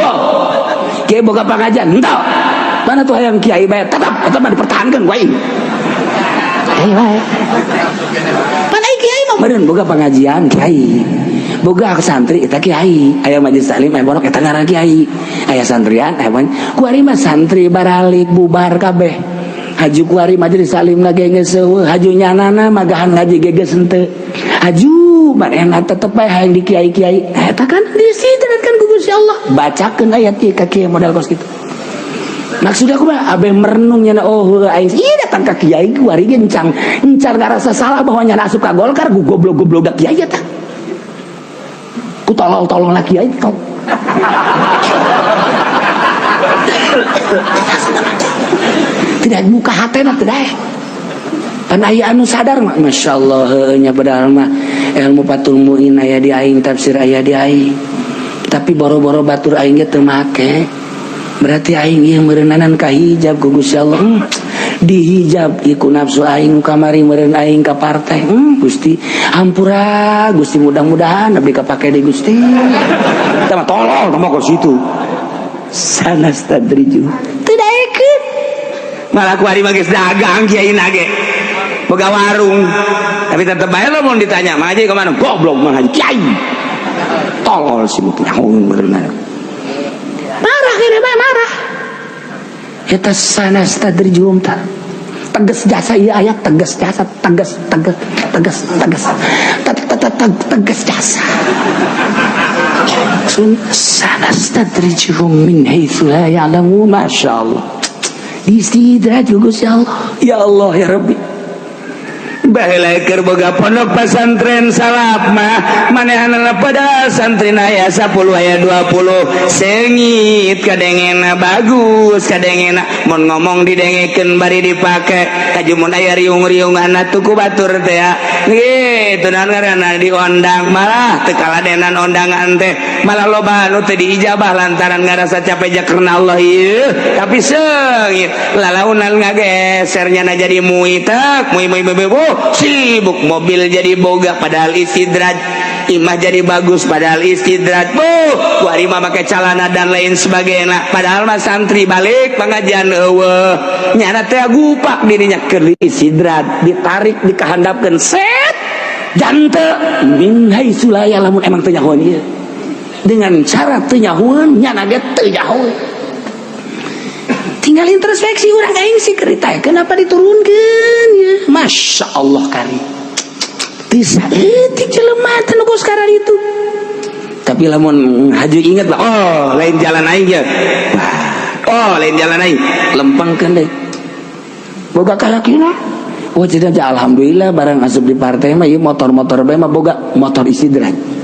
kiai boga pengajian henteu? Mana tuh hayang kiai bae, tetep tetep mah dipertahankeun ku aing. Kiai bae pan ai kiai mah meureun boga pengajian, kiai boga santri, eta kiai. Aya majelis taklim, aya pondok, eta ngaran kiai. Aya santrian, aya kuari mah santri baralik bubar kabeh. Haju kuari majelis taklim lagi geus eueuh, haju nyanana magahan ngaji ge geus henteu. Haju manehna tetep bae hayang di kiai-kiai. Eta kan diistidrajkan ku Gusti Allah. Bacakeun ayat ieu ka kiai modal kos kitu. Maksud aku mah abe merenung nyana, oh heuh, aing ieu datang ka kiai kuari ge encang encar ngarasa salah bahwa nyana asup ka Golkar. Gu goblok-goblok da kiai eta, ku tolol-tolol lah kiai tong. Tidak buka hatena, tidak pan aya anu sadar mah, Masya Allah, heueuh nya. Padahal mah ilmu Fathul Muin aya di aing, tafsir aya di aing, tapi boro-boro batur aing ge teu make. Berarti aing ieu meureunnanan kahijab ku Gusti Allah, dihijab ieu ku nafsu aing kamari meureun aing ka partai. Gusti, hampura Gusti, mudah-mudahan abdi kapake di Gusti. Tah mah tolol, tah mah ke situ. Sanastadriju teu daekeun. Malah kuari mah geus dagang, kiai nage boga warung, tapi tetep bae lamun ditanya ngaji kemana, goblok mah haji kiai, tolol si mutu nyahoeun meureunna. Marah kene bae, marah eta. Sanastadrijuhum ta tegas jasa ieu ayat, tegas jasa, tegas tegas tegas tegas tegas jasa. Sanastadrijuhum min haitsu la ya'lamun. Masya Allah, diistidraj ku Gusti Allah. Ya Allah, ya Rabbi. Baheula keur boga pondok pesantren salaf mah manehanana pada santri aya 10, aya 20, seungit kadengena, bagus kadengena, mun ngomong didengekeun bari dipake. Kajumun aya riung-riungan atuh ku batur teh gitu naon ngaranna diondang, malah teu kaladenan ondangan teh, malah loba anu teu diijabah lantaran ngarasa capek ja karena Allah ieu. Tapi seungit lalaunan ngageser nyana jadi MUI, tak MUI MUI MUI. Boh, sibuk mobil jadi boga padahal istidraj, imah jadi bagus padahal istidraj. Boh, kuari mah make calana dan lain sebagainya padahal mah santri balik pengajian eueuh. Nyana teh gupak dirinya keur istidraj, ditarik dikahandapkeun set jante min haitsu la ya'lamun, emang teu nyahoan ieu. Dengan cara teu nyahoan nyana ge teu nyahoan. Tinggal introspeksi urang aing sih kerita kenapa diturunkan ya. Masya Allah kari bisa etik jelema teh nu sekarang itu. Tapi lamun haju inget lah, oh lain jalan aing ya. Oh lain jalan aing, lempengkeun deui. Boga keyakinan. Oh jadi aja alhamdulillah barang asup di partai mah ieu motor-motor bae mah boga motor istidraj.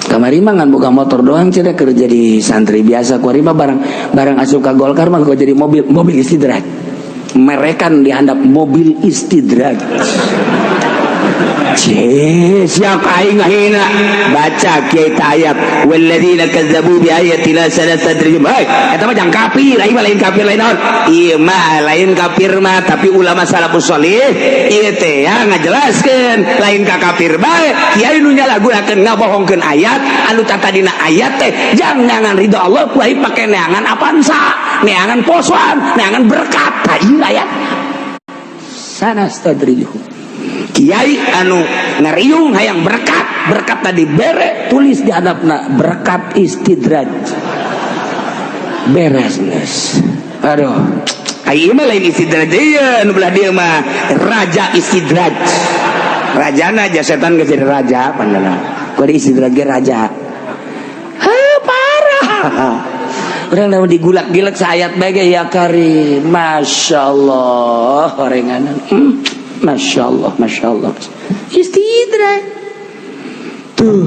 Kamari mah ngan boga motor doang cenah keur jadi santri biasa, kuari mah barang barang asup ka Golkar mah jadi mobil mobil istidraj. Merekan dihandap mobil istidraj. Cie, siapa aing ngahina? Baca kiai ayat walladzina kazzabu bi ayatina sanastadrijuhum. Hei, eta mah jang kafir, aing mah lain kafir lain naon. Ieu mah lain kafir mah tapi ulama salafus sholih ieu teh ya ngajelaskeun lain ka kafir bae. Kiai nu nyalahgunakeun ngabohongkeun ayat anu tatadina ayat teh jang neangan ridho Allah ku aing pake neangan Avanza, neangan posoan, neangan berkat. Tah ieu ayat. Sanastadrijuhum. Kiai anu ngariung hayang berkat, berkat tadi bere tulis di hadapna berkat istidraj. Beres geus. Aduh. Ai mah lain istidraj ieu anu belah dieu mah raja istidraj. Rajana aja setan geus jadi raja pandana. Kuari istidraj ge raja. Heuh parah. Urang lamun digulak-gilek saayat bae ge ya karim. Masyaallah orenganan. Masya Allah, Masya Allah. Istidraj. Tuh.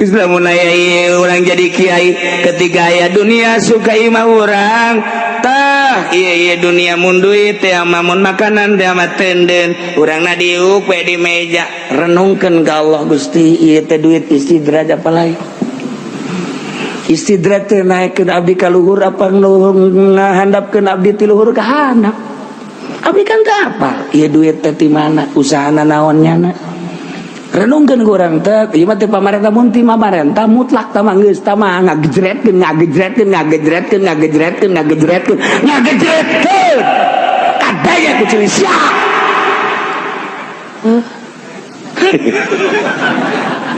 Islam aya orang jadi kiai ketika aya dunia suka imah urang. Tah, iya iya dunia mun duit teh mah mun makanan teh mah tenden. Urang na diuk we di meja. Renungkeun ka Allah Gusti, ieu teh duit istidraj apa lain? Istidraj teh naekkeun abdi ka luhur apa ngahandapkeun abdi ti luhur ka handap? Abdi kan teu apal ieu duit teh ti mana, usahana naon nyana. Renungkeun ku urang teh, ieu mah teh pamarentah mun ti pamarentah mutlak tah mah geus tah mah ngagejretkeun ngagejretkeun ngagejretkeun ngagejretkeun ngagejretkeun ngagejretkeun. Kadaya ku ciri sia.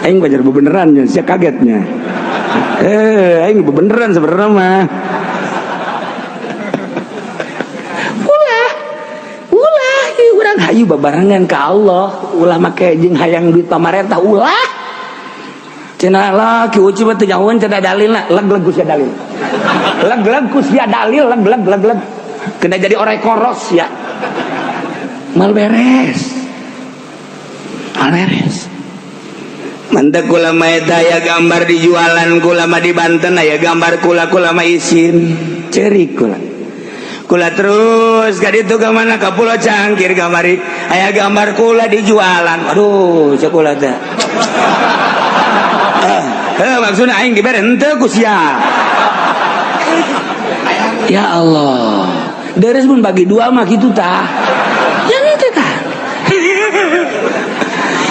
Aing bajar bebeneran nya, sia kagetnya. Aing bebeneran sebenarnya mah. Urang hayu babarengan ka Allah, ulah make jeung hayang duit pamarentah ulah. Cenah lah ki uci mah teu nyahoeun cenah dalilna, leg-leg ku sia dalil. Leg-leg ku sia dalil, leg-leg leg-leg. Kena jadi orang koros ya. Mal beres. Mal beres. Mantap kula mah eta aya gambar di jualan kula mah di Banten aya gambar kula kula mah isin. Cerik kula. Kula terus ka ditu ka mana ka Pulau Cangkir kamari aya gambar kula di jualan. Aduh, cek kula teh. Maksudna aing dibere henteu ku sia. Ya Allah. Deres mun bagi dua mah kitu tah. Ya henteu tah.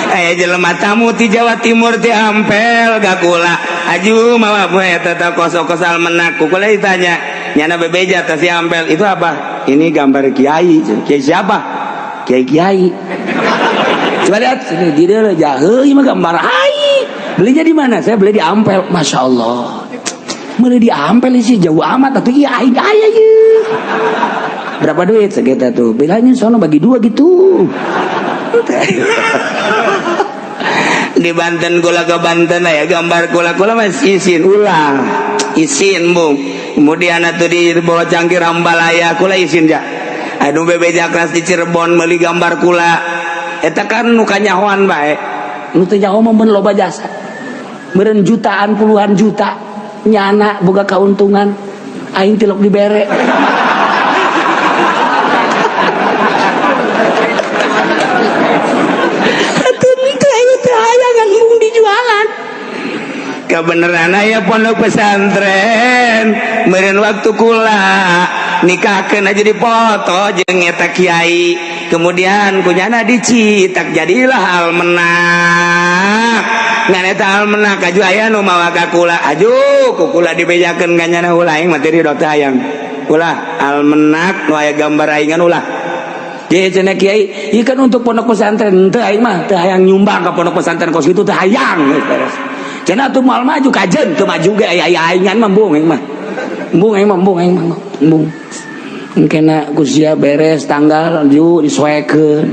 Aya jelema tamu ti Jawa Timur ti Ampel ka kula. Aju mawa poe eta teh kos-kos almenak. Ku kula ditanya, nyana bebeja teh si Ampel itu apa? Ini gambar kiai. Kiai siapa? Kiai kiai. Coba lihat sini di dia jahe ieu mah gambar ai. Belinya di mana? Saya beli di Ampel. Masya Allah. Beli di Ampel sih jauh amat atuh iya aing aya ieu. Berapa duit segitu tuh? Bilangnya sono bagi dua gitu. Di Banten kula ke Banten ya gambar kula kula mas isin ulah isin bung. Kemudian atuh di bawah cangkir ambalaya kula isin ja. Aduh bebeja kelas di Cirebon meuli gambar kula. Eta kan nu kanyahoan bae. Nu teu nyaho mah mun loba jasa. Meureun jutaan puluhan juta nyana boga kauntungan aing tilok dibere. Kebenaran aya pondok pesantren meureun waktu kula nikahkeun aja dipoto jeung eta kiai. Kemudian kunyana dicitak jadilah almenak. Ngan eta almenak aju aya nu mawa ka kula, aju ku kula dibejakeun ka nyana, ulah, aing mah teu ridho teh hayang. Ulah almenak nu aya gambar aingan ulah. Jadi cenah kiai, ieu kan untuk pondok pesantren, teu, aing mah teu hayang nyumbang ka pondok pesantren kos kitu, teu hayang geus beres. Cenah atuh moal maju kajen, teu maju ge aya aya aingan mah embung aing mah. Embung aing mah, embung aing mah, embung. Engkena ku sia beres tanggal ju disoekeun.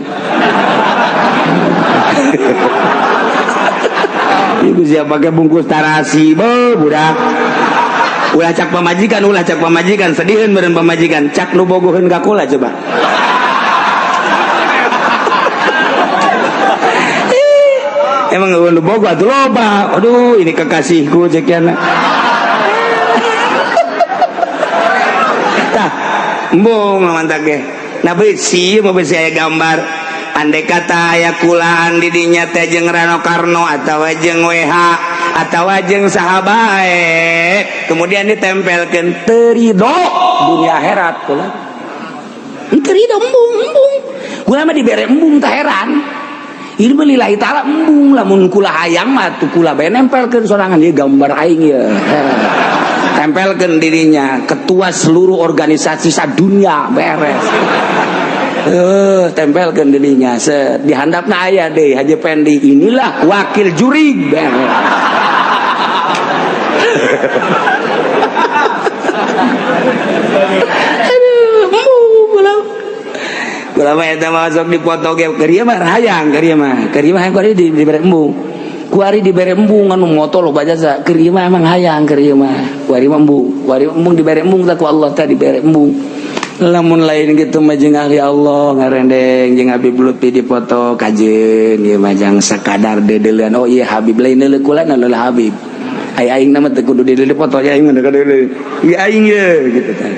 Ibu siap pakai bungkus tarasi, be budak. Ulah cak pamajikan, ulah cak pamajikan, sediheun meureun pamajikan, cak nu bogoheun ka kula coba. Emang nu bogo atuh loba. Aduh, ini kekasihku cek yana. Tah, embung mantak ge. Nah besi mah besi aya gambar. Andai kata aya kulaan di dinya teh jeung Rano Karno atawa jeung WH atawa jeung saha bae, kemudian ditempelkeun teu ridho dunia akhirat kula. Teu ridho embung embung. Kula mah dibere embung teh heran. Ilmu lillahi ta'ala embung, lamun kula hayang mah tuh kula bae nempelkeun sorangan ieu gambar aing ieu. Tempelkeun dirinya ketua seluruh organisasi sadunia beres. Tempelkeun dirinya set di handapna aya deui Haji Pendi, inilah wakil juri beres. Aduh, embung kula. Kula mah eta mah sok dipoto ge keur ieu mah hayang, keur ieu mah, keur ieu mah hayang kuari dibere embung. Kuari dibere embung anu moto loba jasa, keur ieu mah emang hayang keur ieu mah. Kuari mah embung, kuari embung dibere embung tah ku Allah teh dibere embung. Lamun lain gitu mah jeung ahli Allah ngarendeng jeung Habib Lutfi dipoto kajeun ieu mah jang sakadar dedeuleun. Oh iya Habib lain deuleu kula na leuleuh Habib. Ai aing na mah teu kudu deuleu dipoto aing mah deuleu. Ieu aing ye gitu tah.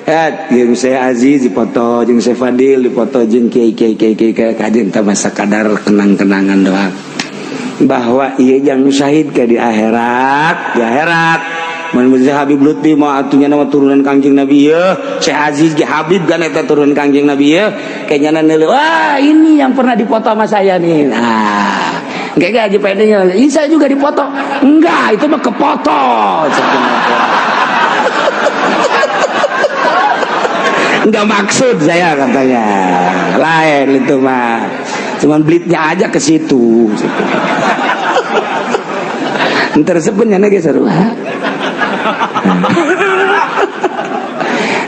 Et, jeung Syekh Aziz dipoto, jeung Syekh Fadil dipoto, jeung kiai kiai kiai kiai kajeun tah mah sakadar kenang-kenangan doang. Bahwa ieu jang syahid ke di akhirat, di akhirat. Mun Habib Lutfi mah atunya nama turunan Kangjeng Nabi ye, Syekh Aziz ge Habib kan eta turunan Kangjeng Nabi ye, kayaknya neuleuh, wah ini yang pernah dipoto sama saya nih. Nah, kayak Haji Pendenya, ini saya juga dipoto. Enggak, itu mah kepoto. Enggak maksud saya katanya. Lain itu mah. Cuman blitnya aja ke situ. Entar sebenarnya ge seru.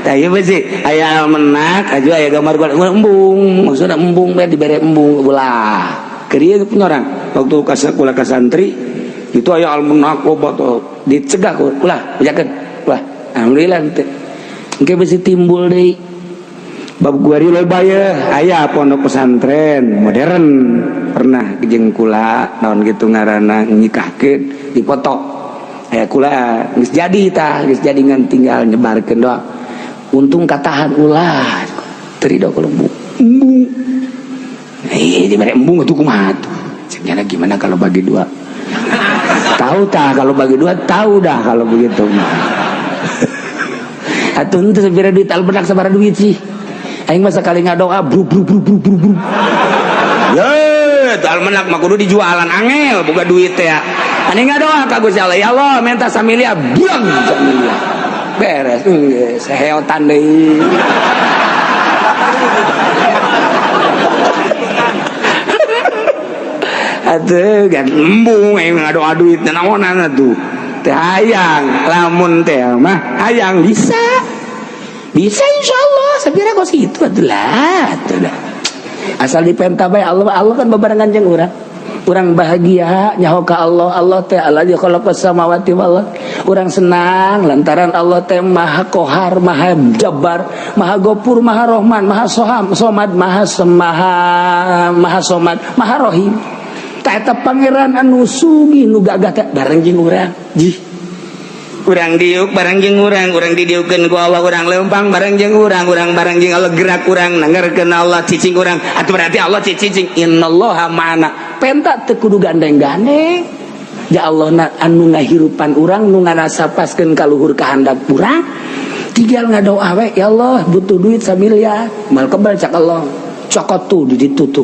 Tah ieu sih aya almenak aju aya gambar gua embung, maksudna embung bae dibere embung ulah. Keur ieu punya orang waktu kula ka santri itu aya almenak loba tuh dicegah ku ulah bejakeun. Ulah, alhamdulillah teh. Engke bisi timbul deui. Bab guari loba ye aya pondok pesantren modern pernah jeung kula naon kitu ngaranna nyikahkeun dipoto. Aya kula geus jadi tah, geus jadi ngan tinggal nyebarkeun doang. Untung katahan ulah teu ridho kalau embung. Embung. Dibere embung atuh kumaha tuh. Cek nyana gimana kalau bagi dua? Tahu tah kalau bagi dua, tahu dah kalau begitu mah. Atuh henteu sabira duit almenak sabaraha duit sih. Aing mah sakali ngadoa bru bru bru bru bru bru. Ye, almenak mah kudu dijualan angel boga duit teh. Ani ngadoa ka Gusti Allah, ya Allah minta samilia buang samilia. Beres geus seheotan deui. Atuh gan embung aing ngadoa duit naonan atuh. Teh hayang lamun teh mah hayang bisa. Bisa insyaallah, sabira kos kitu atuh lah, atuh dah. Asal dipenta bae Allah, Allah kan bebarengan jeung urang. Urang bahagia nyaho ka Allah, Allah teh allazi khalaqas samawati wal ardh. Urang senang lantaran Allah teh Maha Kohar, Maha Jabbar, Maha Gopur, Maha Rahman, Maha Soham, Somad, Maha Semaha, Maha Somad, Maha Rahim. Tah eta pangeran anu sugih nu gagah teh bareng jeung urang. Jih. Urang diuk bareng jeung urang, urang didiukeun ku Allah, urang leumpang bareng jeung urang, urang bareng jeung Allah gerak urang nangarkeun Allah cicing urang. Atuh berarti Allah cicing innallaha ma'ana. Penta teu kudu gandeng-gandeng. Ya Allah na anu ngahirupan urang nu ngarasapaskeun ka luhur kahandap urang. Tinggal ngadoa we, ya Allah butuh duit samilya. Mal kebal cak Allah. Cokot tuh di ditu tuh.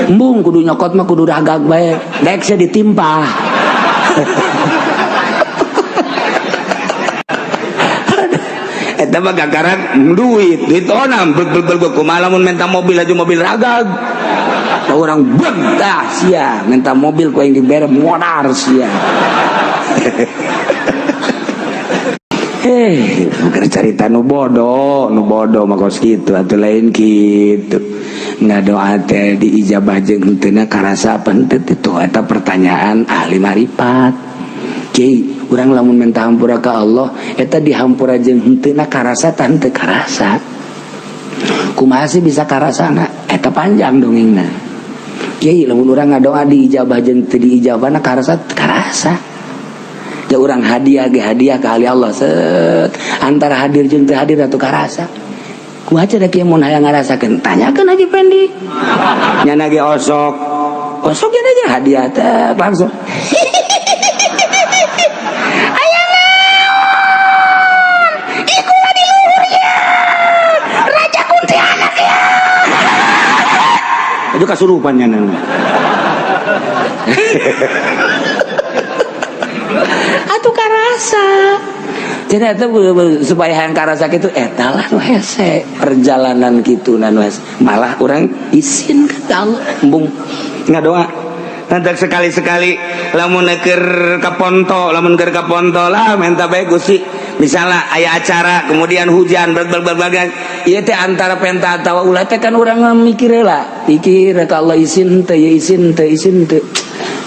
Embung kudu nyokot mah kudu ragag bae. Dek sia ditimpah. Eta mah gagaran duit, duit onam bel bel bel kumaha lamun minta mobil aja mobil ragag. Orang betah sia minta mobil ku aing dibere modar sia. Bukan cerita nu bodoh mah kos kitu atuh lain kitu. Ngadoa teh diijabah jeung henteu karasa apa henteu itu eta pertanyaan ahli marifat. Kiai urang lamun minta hampura ka Allah eta dihampura jeung henteu karasa tah henteu karasa. Kumaha sih bisa karasana? Eta panjang dongengna. Kiai lamun urang ngadoa diijabah jeung teu diijabahna karasa karasa. Ya urang hadiah ge hadiah ka ahli Allah set antara hadir jeung teu hadir atuh karasa. Kumaha da kieu mun hayang ngarasakeun tanyakeun Haji Pendi. Nyana ge osok. Osok ya aja hadiah teh langsung. Aya naon? Ikulah di luhur ya. Raja kuntilanak ya. Itu kasurupan nyana. Atuh karasa. Jadi itu supaya hayang karasa kitu eta lah nu hese perjalanan kitu nu hese. Malah urang izin ka Allah embung ngadoa. Nanti sekali-sekali lamun keur ka ponto, lamun keur ka ponto lah minta bae Gusti. Misalnya aya acara kemudian hujan berbagai ieu teh antara penta atawa ulah teh kan urang mikir heula. Pikir ka Allah izin teu ya izin teu izin teu.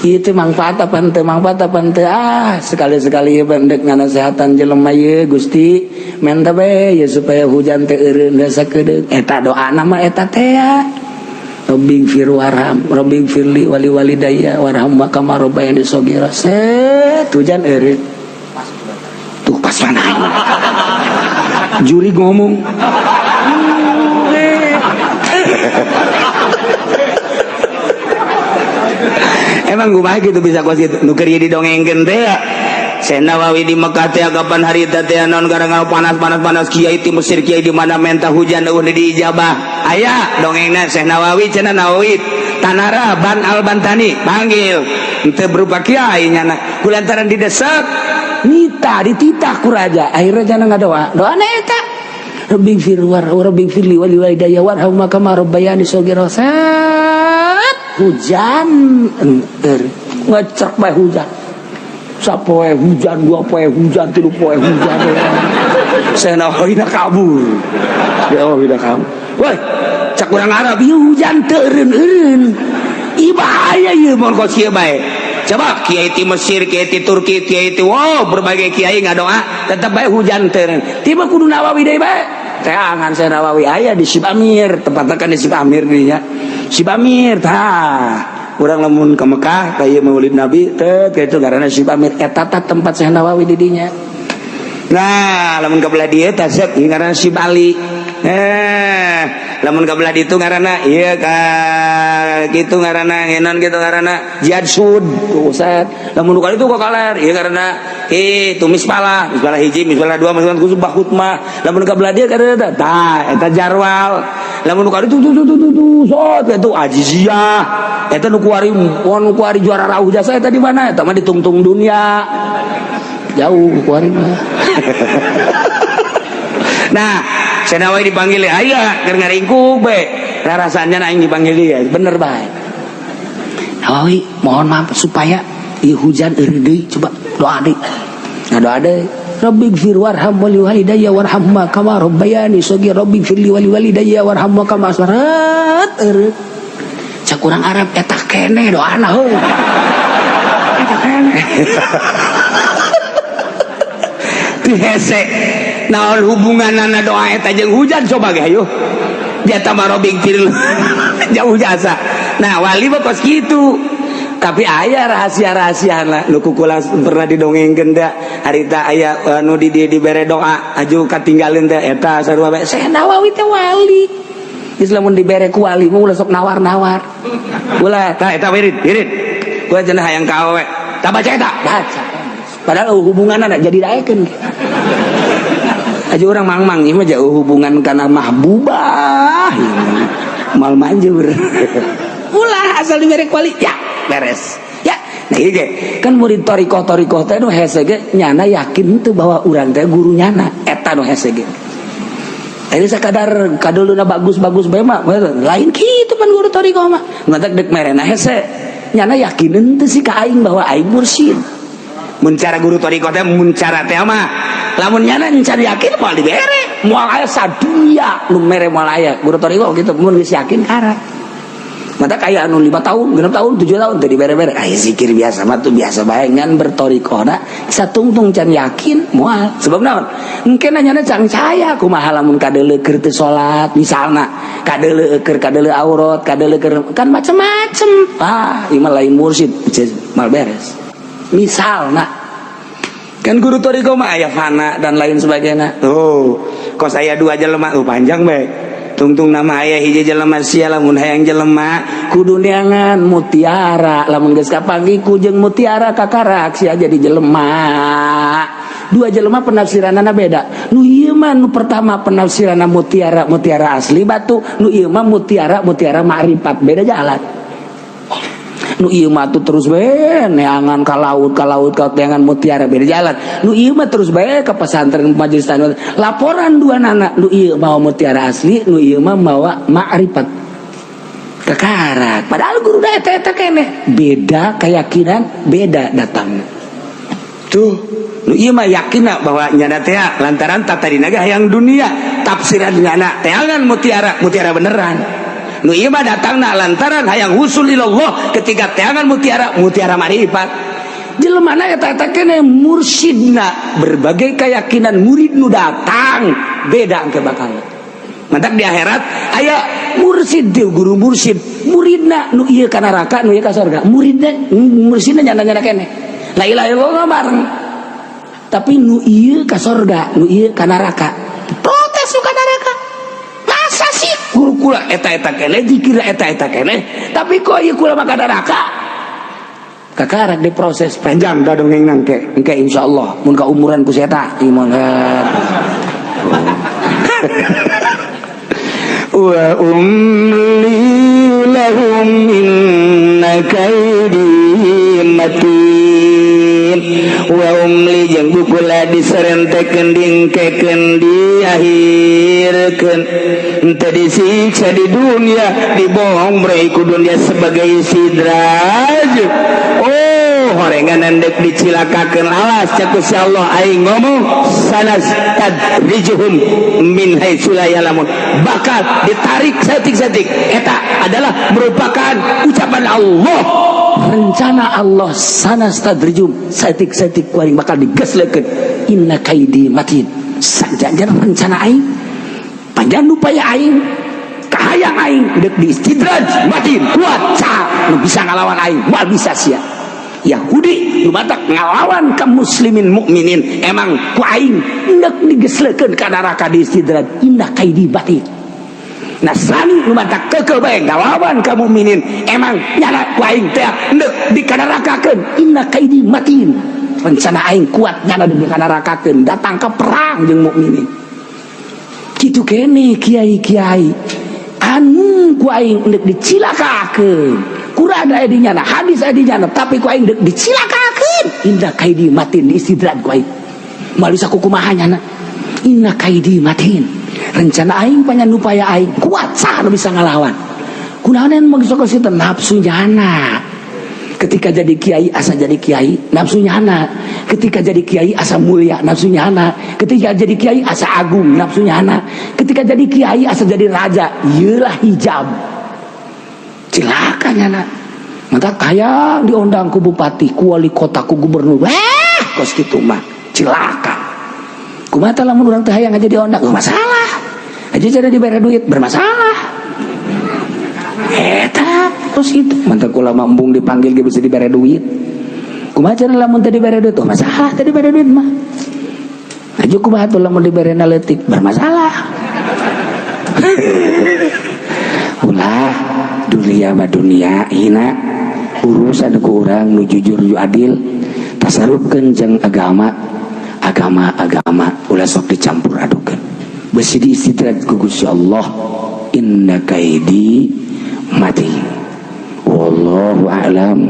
Ieu teh mangfaat apa henteu mangfaat apa henteu ah sekali-sekali ieu pendek nganasehatan jelema ieu Gusti menta bae ya supaya hujan teh eureun sakedeung eta doana mah eta teh ya Rabbi fir warham Rabbi firli wali walidayya warham kama rabbayani shaghira set hujan eureun tuh pas mana juri ngomong Emang kumaha gitu bisa kos gitu nu keur didongengkeun teh ya. Syekh Nawawi di Mekah teh kapan hari teh teh naon gara-gara panas-panas-panas kiai ti Mesir kiai di mana menta hujan eueuh diijabah. Aya dongengna Syekh Nawawi cenah Nawawi Tanara Ban Al Bantani panggil henteu berupa kiai nyana kulantaran didesak nita dititah ku raja akhirnya jana ngadoa doana eta Rabbi fir war Rabbi firli wali walidayya warham kama rabbayani shaghira hujan enter ngecek bae hujan sapoe hujan dua poe hujan tilu poe hujan Syekh Nawawi kabur ya Allah udah kabur woi cak urang Arab ieu hujan teu eureun-eureun ieu bahaya ieu mun kos kieu bae coba kiai ti Mesir kiai ti Turki kiai ti wow berbagai kiai ngadoa tetep bae hujan teu eureun tiba kudu Nawawi deui bae teangan Syekh Nawawi aya di Sibamir tempatna kan di Sibamir dinya Sibamir tah urang lamun ke Mekah ka ieu Maulid Nabi teh kitu garana Sibamir eta tah tempat Syekh Nawawi di dinya. Nah lamun ka belah dieu tah sep ngaranna Sibali lamun ka belah ditu ngaranna ieu ka kitu ngaranna ngenon kitu ngaranna Jihad Sud Ustaz lamun ka ditu ka kaler ieu ngaranna itu mispalah mispalah hiji mispalah dua mispalah khusus bahutmah lamun ka belah dieu kada tah eta jarwal lamun ka ditu tuh tuh tuh tuh sot eta ajiziyah eta nu kuari nu kuari juara rauh jasa eta di mana eta mah ditungtung dunia jauh kuari mah. Nah Syekh Nawawi dipanggil aya keur ngaringkuk bae rarasanya aing dipanggil dia bener bae Nawawi mohon maaf supaya ieu hujan eureun deui coba doa deui ngadoa deui Rabbi gfir warham wali walidayya warham kama rabbayani shaghira Rabbi gfirli wali walidayya warham kama sarat eureun cak urang Arab eta keneh doana heuh eta keneh hese naon hubunganana doa eta jeung hujan coba ge hayu dia tambah Rabbi gfir jauh jasa nah wali mah kos kitu tapi aya rahasia-rahasiana lah nu kukula pernah didongengkeun teh harita aya nu di dieu dibere doa aju katinggalin teh eta sarua bae Syekh Nawawi teh wali geus lamun dibere ku wali mah ulah sok nawar-nawar ulah tah eta wirid wirid gua cenah hayang ka awewe tah baca eta baca padahal hubunganna jadi daekeun. Aja orang mang-mang ieu mah jauh hubungan kana mahbubah. Mal manjur. Ulah asal dibere kuali ya beres. Ya, nah ieu ge kan murid thoriqoh-thoriqoh teh nu hese ge nyana yakin teu bahwa urang teh guru nyana eta nu hese ge. Ini sekadar kaduluna bagus-bagus bae mah lain kitu pan guru thoriqoh mah. Matak dek merena hese nyana yakin henteu sih ka aing bahwa aing mursyid. Mun cara guru thoriqoh teh mun cara teh mah lamun nyana encan yakin moal dibere, moal aya sadunya nu mere moal aya. Guru thoriqoh gitu mun geus yakin kara. Mata kayak anu 5 tahun, 6 tahun, 7 tahun teu dibere-bere. Aya zikir biasa mah tuh biasa bae ngan berthoriqohna satungtung can yakin moal. Sebab naon? Engke nanyana can saya kumaha lamun kadeuleu keur teu salat misalna, kadeuleu keur kadeuleu aurat, kadeuleu keur kan macem-macem. Ah, ieu mah lain mursyid, mal beres. Misalna kan guru thoriqoh mah aya fana dan lain sebagainya. Tuh, kos aya dua jelema tuh panjang bae. Tungtung nama aya hiji jelema sia lamun hayang jelema kudu neangan mutiara, lamun geus kapanggih ku jeung mutiara kakarak sia jadi jelema. Dua jelema penafsiranana beda. Nu ieu mah nu pertama penafsiranna mutiara mutiara asli batu, nu ieu mah mutiara mutiara ma'rifat, beda jalan. Nu ieu mah tuh terus bae neangan ka laut ka laut ka neangan mutiara beda jalan. Nu ieu mah terus bae ka pesantren majelis tanah. Laporan dua nana, nu ieu mawa mutiara asli, nu ieu mah mawa ma'rifat. Kakarak. Padahal guru da eta eta keneh. Beda keyakinan, beda datangnya. Tuh, nu ieu mah yakinna bahwa nyana teh lantaran tadi naga hayang dunia, tafsiran nyana teangan mutiara, mutiara beneran. Nu ieu mah datangna lantaran hayang husul ilallah ketika teangan mutiara, mutiara marifat. Jelema eta eta keneh mursyidna berbagai keyakinan murid nu datang beda engke bakal. Mantak di akhirat aya mursyid teu guru mursyid, muridna nu ieu ka neraka, nu ieu ka surga. Muridna mursyidna nyana-nyana keneh. La ilaha illallah bareng. Tapi nu ieu ka surga, nu ieu ka neraka. Protes nu ka neraka. Masa sih guru kula eta-eta keneh, dikira eta-eta keneh, tapi kok ieu kula mah ka neraka? Kakarak diproses panjang da dongeng nangke. Engke insyaallah mun ka umuran ku seta ieu mah. Wa umli lahum inna kaidi matin. Wa umli jeung kula diserentekeun dingkekeun diakhirkeun henteu disiksa di dunia dibohong ku dunia sebagai istidraj. Oh, horengan dek dicilakakeun alas cek Gusti Allah aing ngomong sanastadrijuhum min haitsu la ya'lamun, bakal ditarik saeutik-saeutik. Eta adalah merupakan ucapan Allah, rencana Allah. Sanastadrijum saeutik-saeutik ku aing bakal digeslekeun. Inna kaidi matin, sajanjan rencana aing panjang upaya aing kahayang aing dek diistidraj matin kuat ca nu bisa ngalawan aing moal bisa sia. Yahudi nu matak ngalawan ka muslimin mukminin emang ku aing endek digeslekeun ka neraka diistidraj. Inna kaidi matin. Nasrani nu matak keukeuh bae ngalawan ka mukminin emang nyana ku aing teh endek dikanarakakeun. Inna kaidi matin, rencana aing kuat nyana dikanarakakeun datang ke perang jeung mukminin. Kitu kene kiai-kiai anu ku aing endek dicilakakeun. Quran aya di nyana, hadis aya di nyana, tapi ku aing dek dicilakakeun. Inna kaidi matin, diistidraj ku aing. Moal bisa kukumaha nyana. Inna kaidi matin. Rencana aing panyan upaya aing kuat saha nu bisa ngalawan. Kunaon mah sok situ nafsu nyana. Ketika jadi kiai asa jadi kiai, nafsu nyana. Ketika jadi kiai asa mulia, nafsu nyana. Ketika jadi kiai asa agung, nafsu nyana. Ketika jadi kiai asa jadi raja, ieulah hijab. Cilaka nyana. Maka kaya diundang ku bupati, ku wali kota, ku gubernur. Wah, kos kitu mah cilaka. Kumaha tah lamun urang teh hayang aja diundang, oh, masalah. Aja cara dibere duit bermasalah. Eta terus gitu. Mantap kula mah embung dipanggil ge bisa dibere duit. Kumaha cara lamun teu dibere duit? Oh, masalah teu dibere duit mah. Aja kumaha tuh lamun dibere leutik bermasalah. Ulah dunia mah dunia hina urusan ku urang nu jujur nu adil tasarufkeun jeung agama agama agama ulah sok dicampur adukeun. Besi diistidraj ku Gusti Allah. Inna kaidi matin. Wallahu a'lam.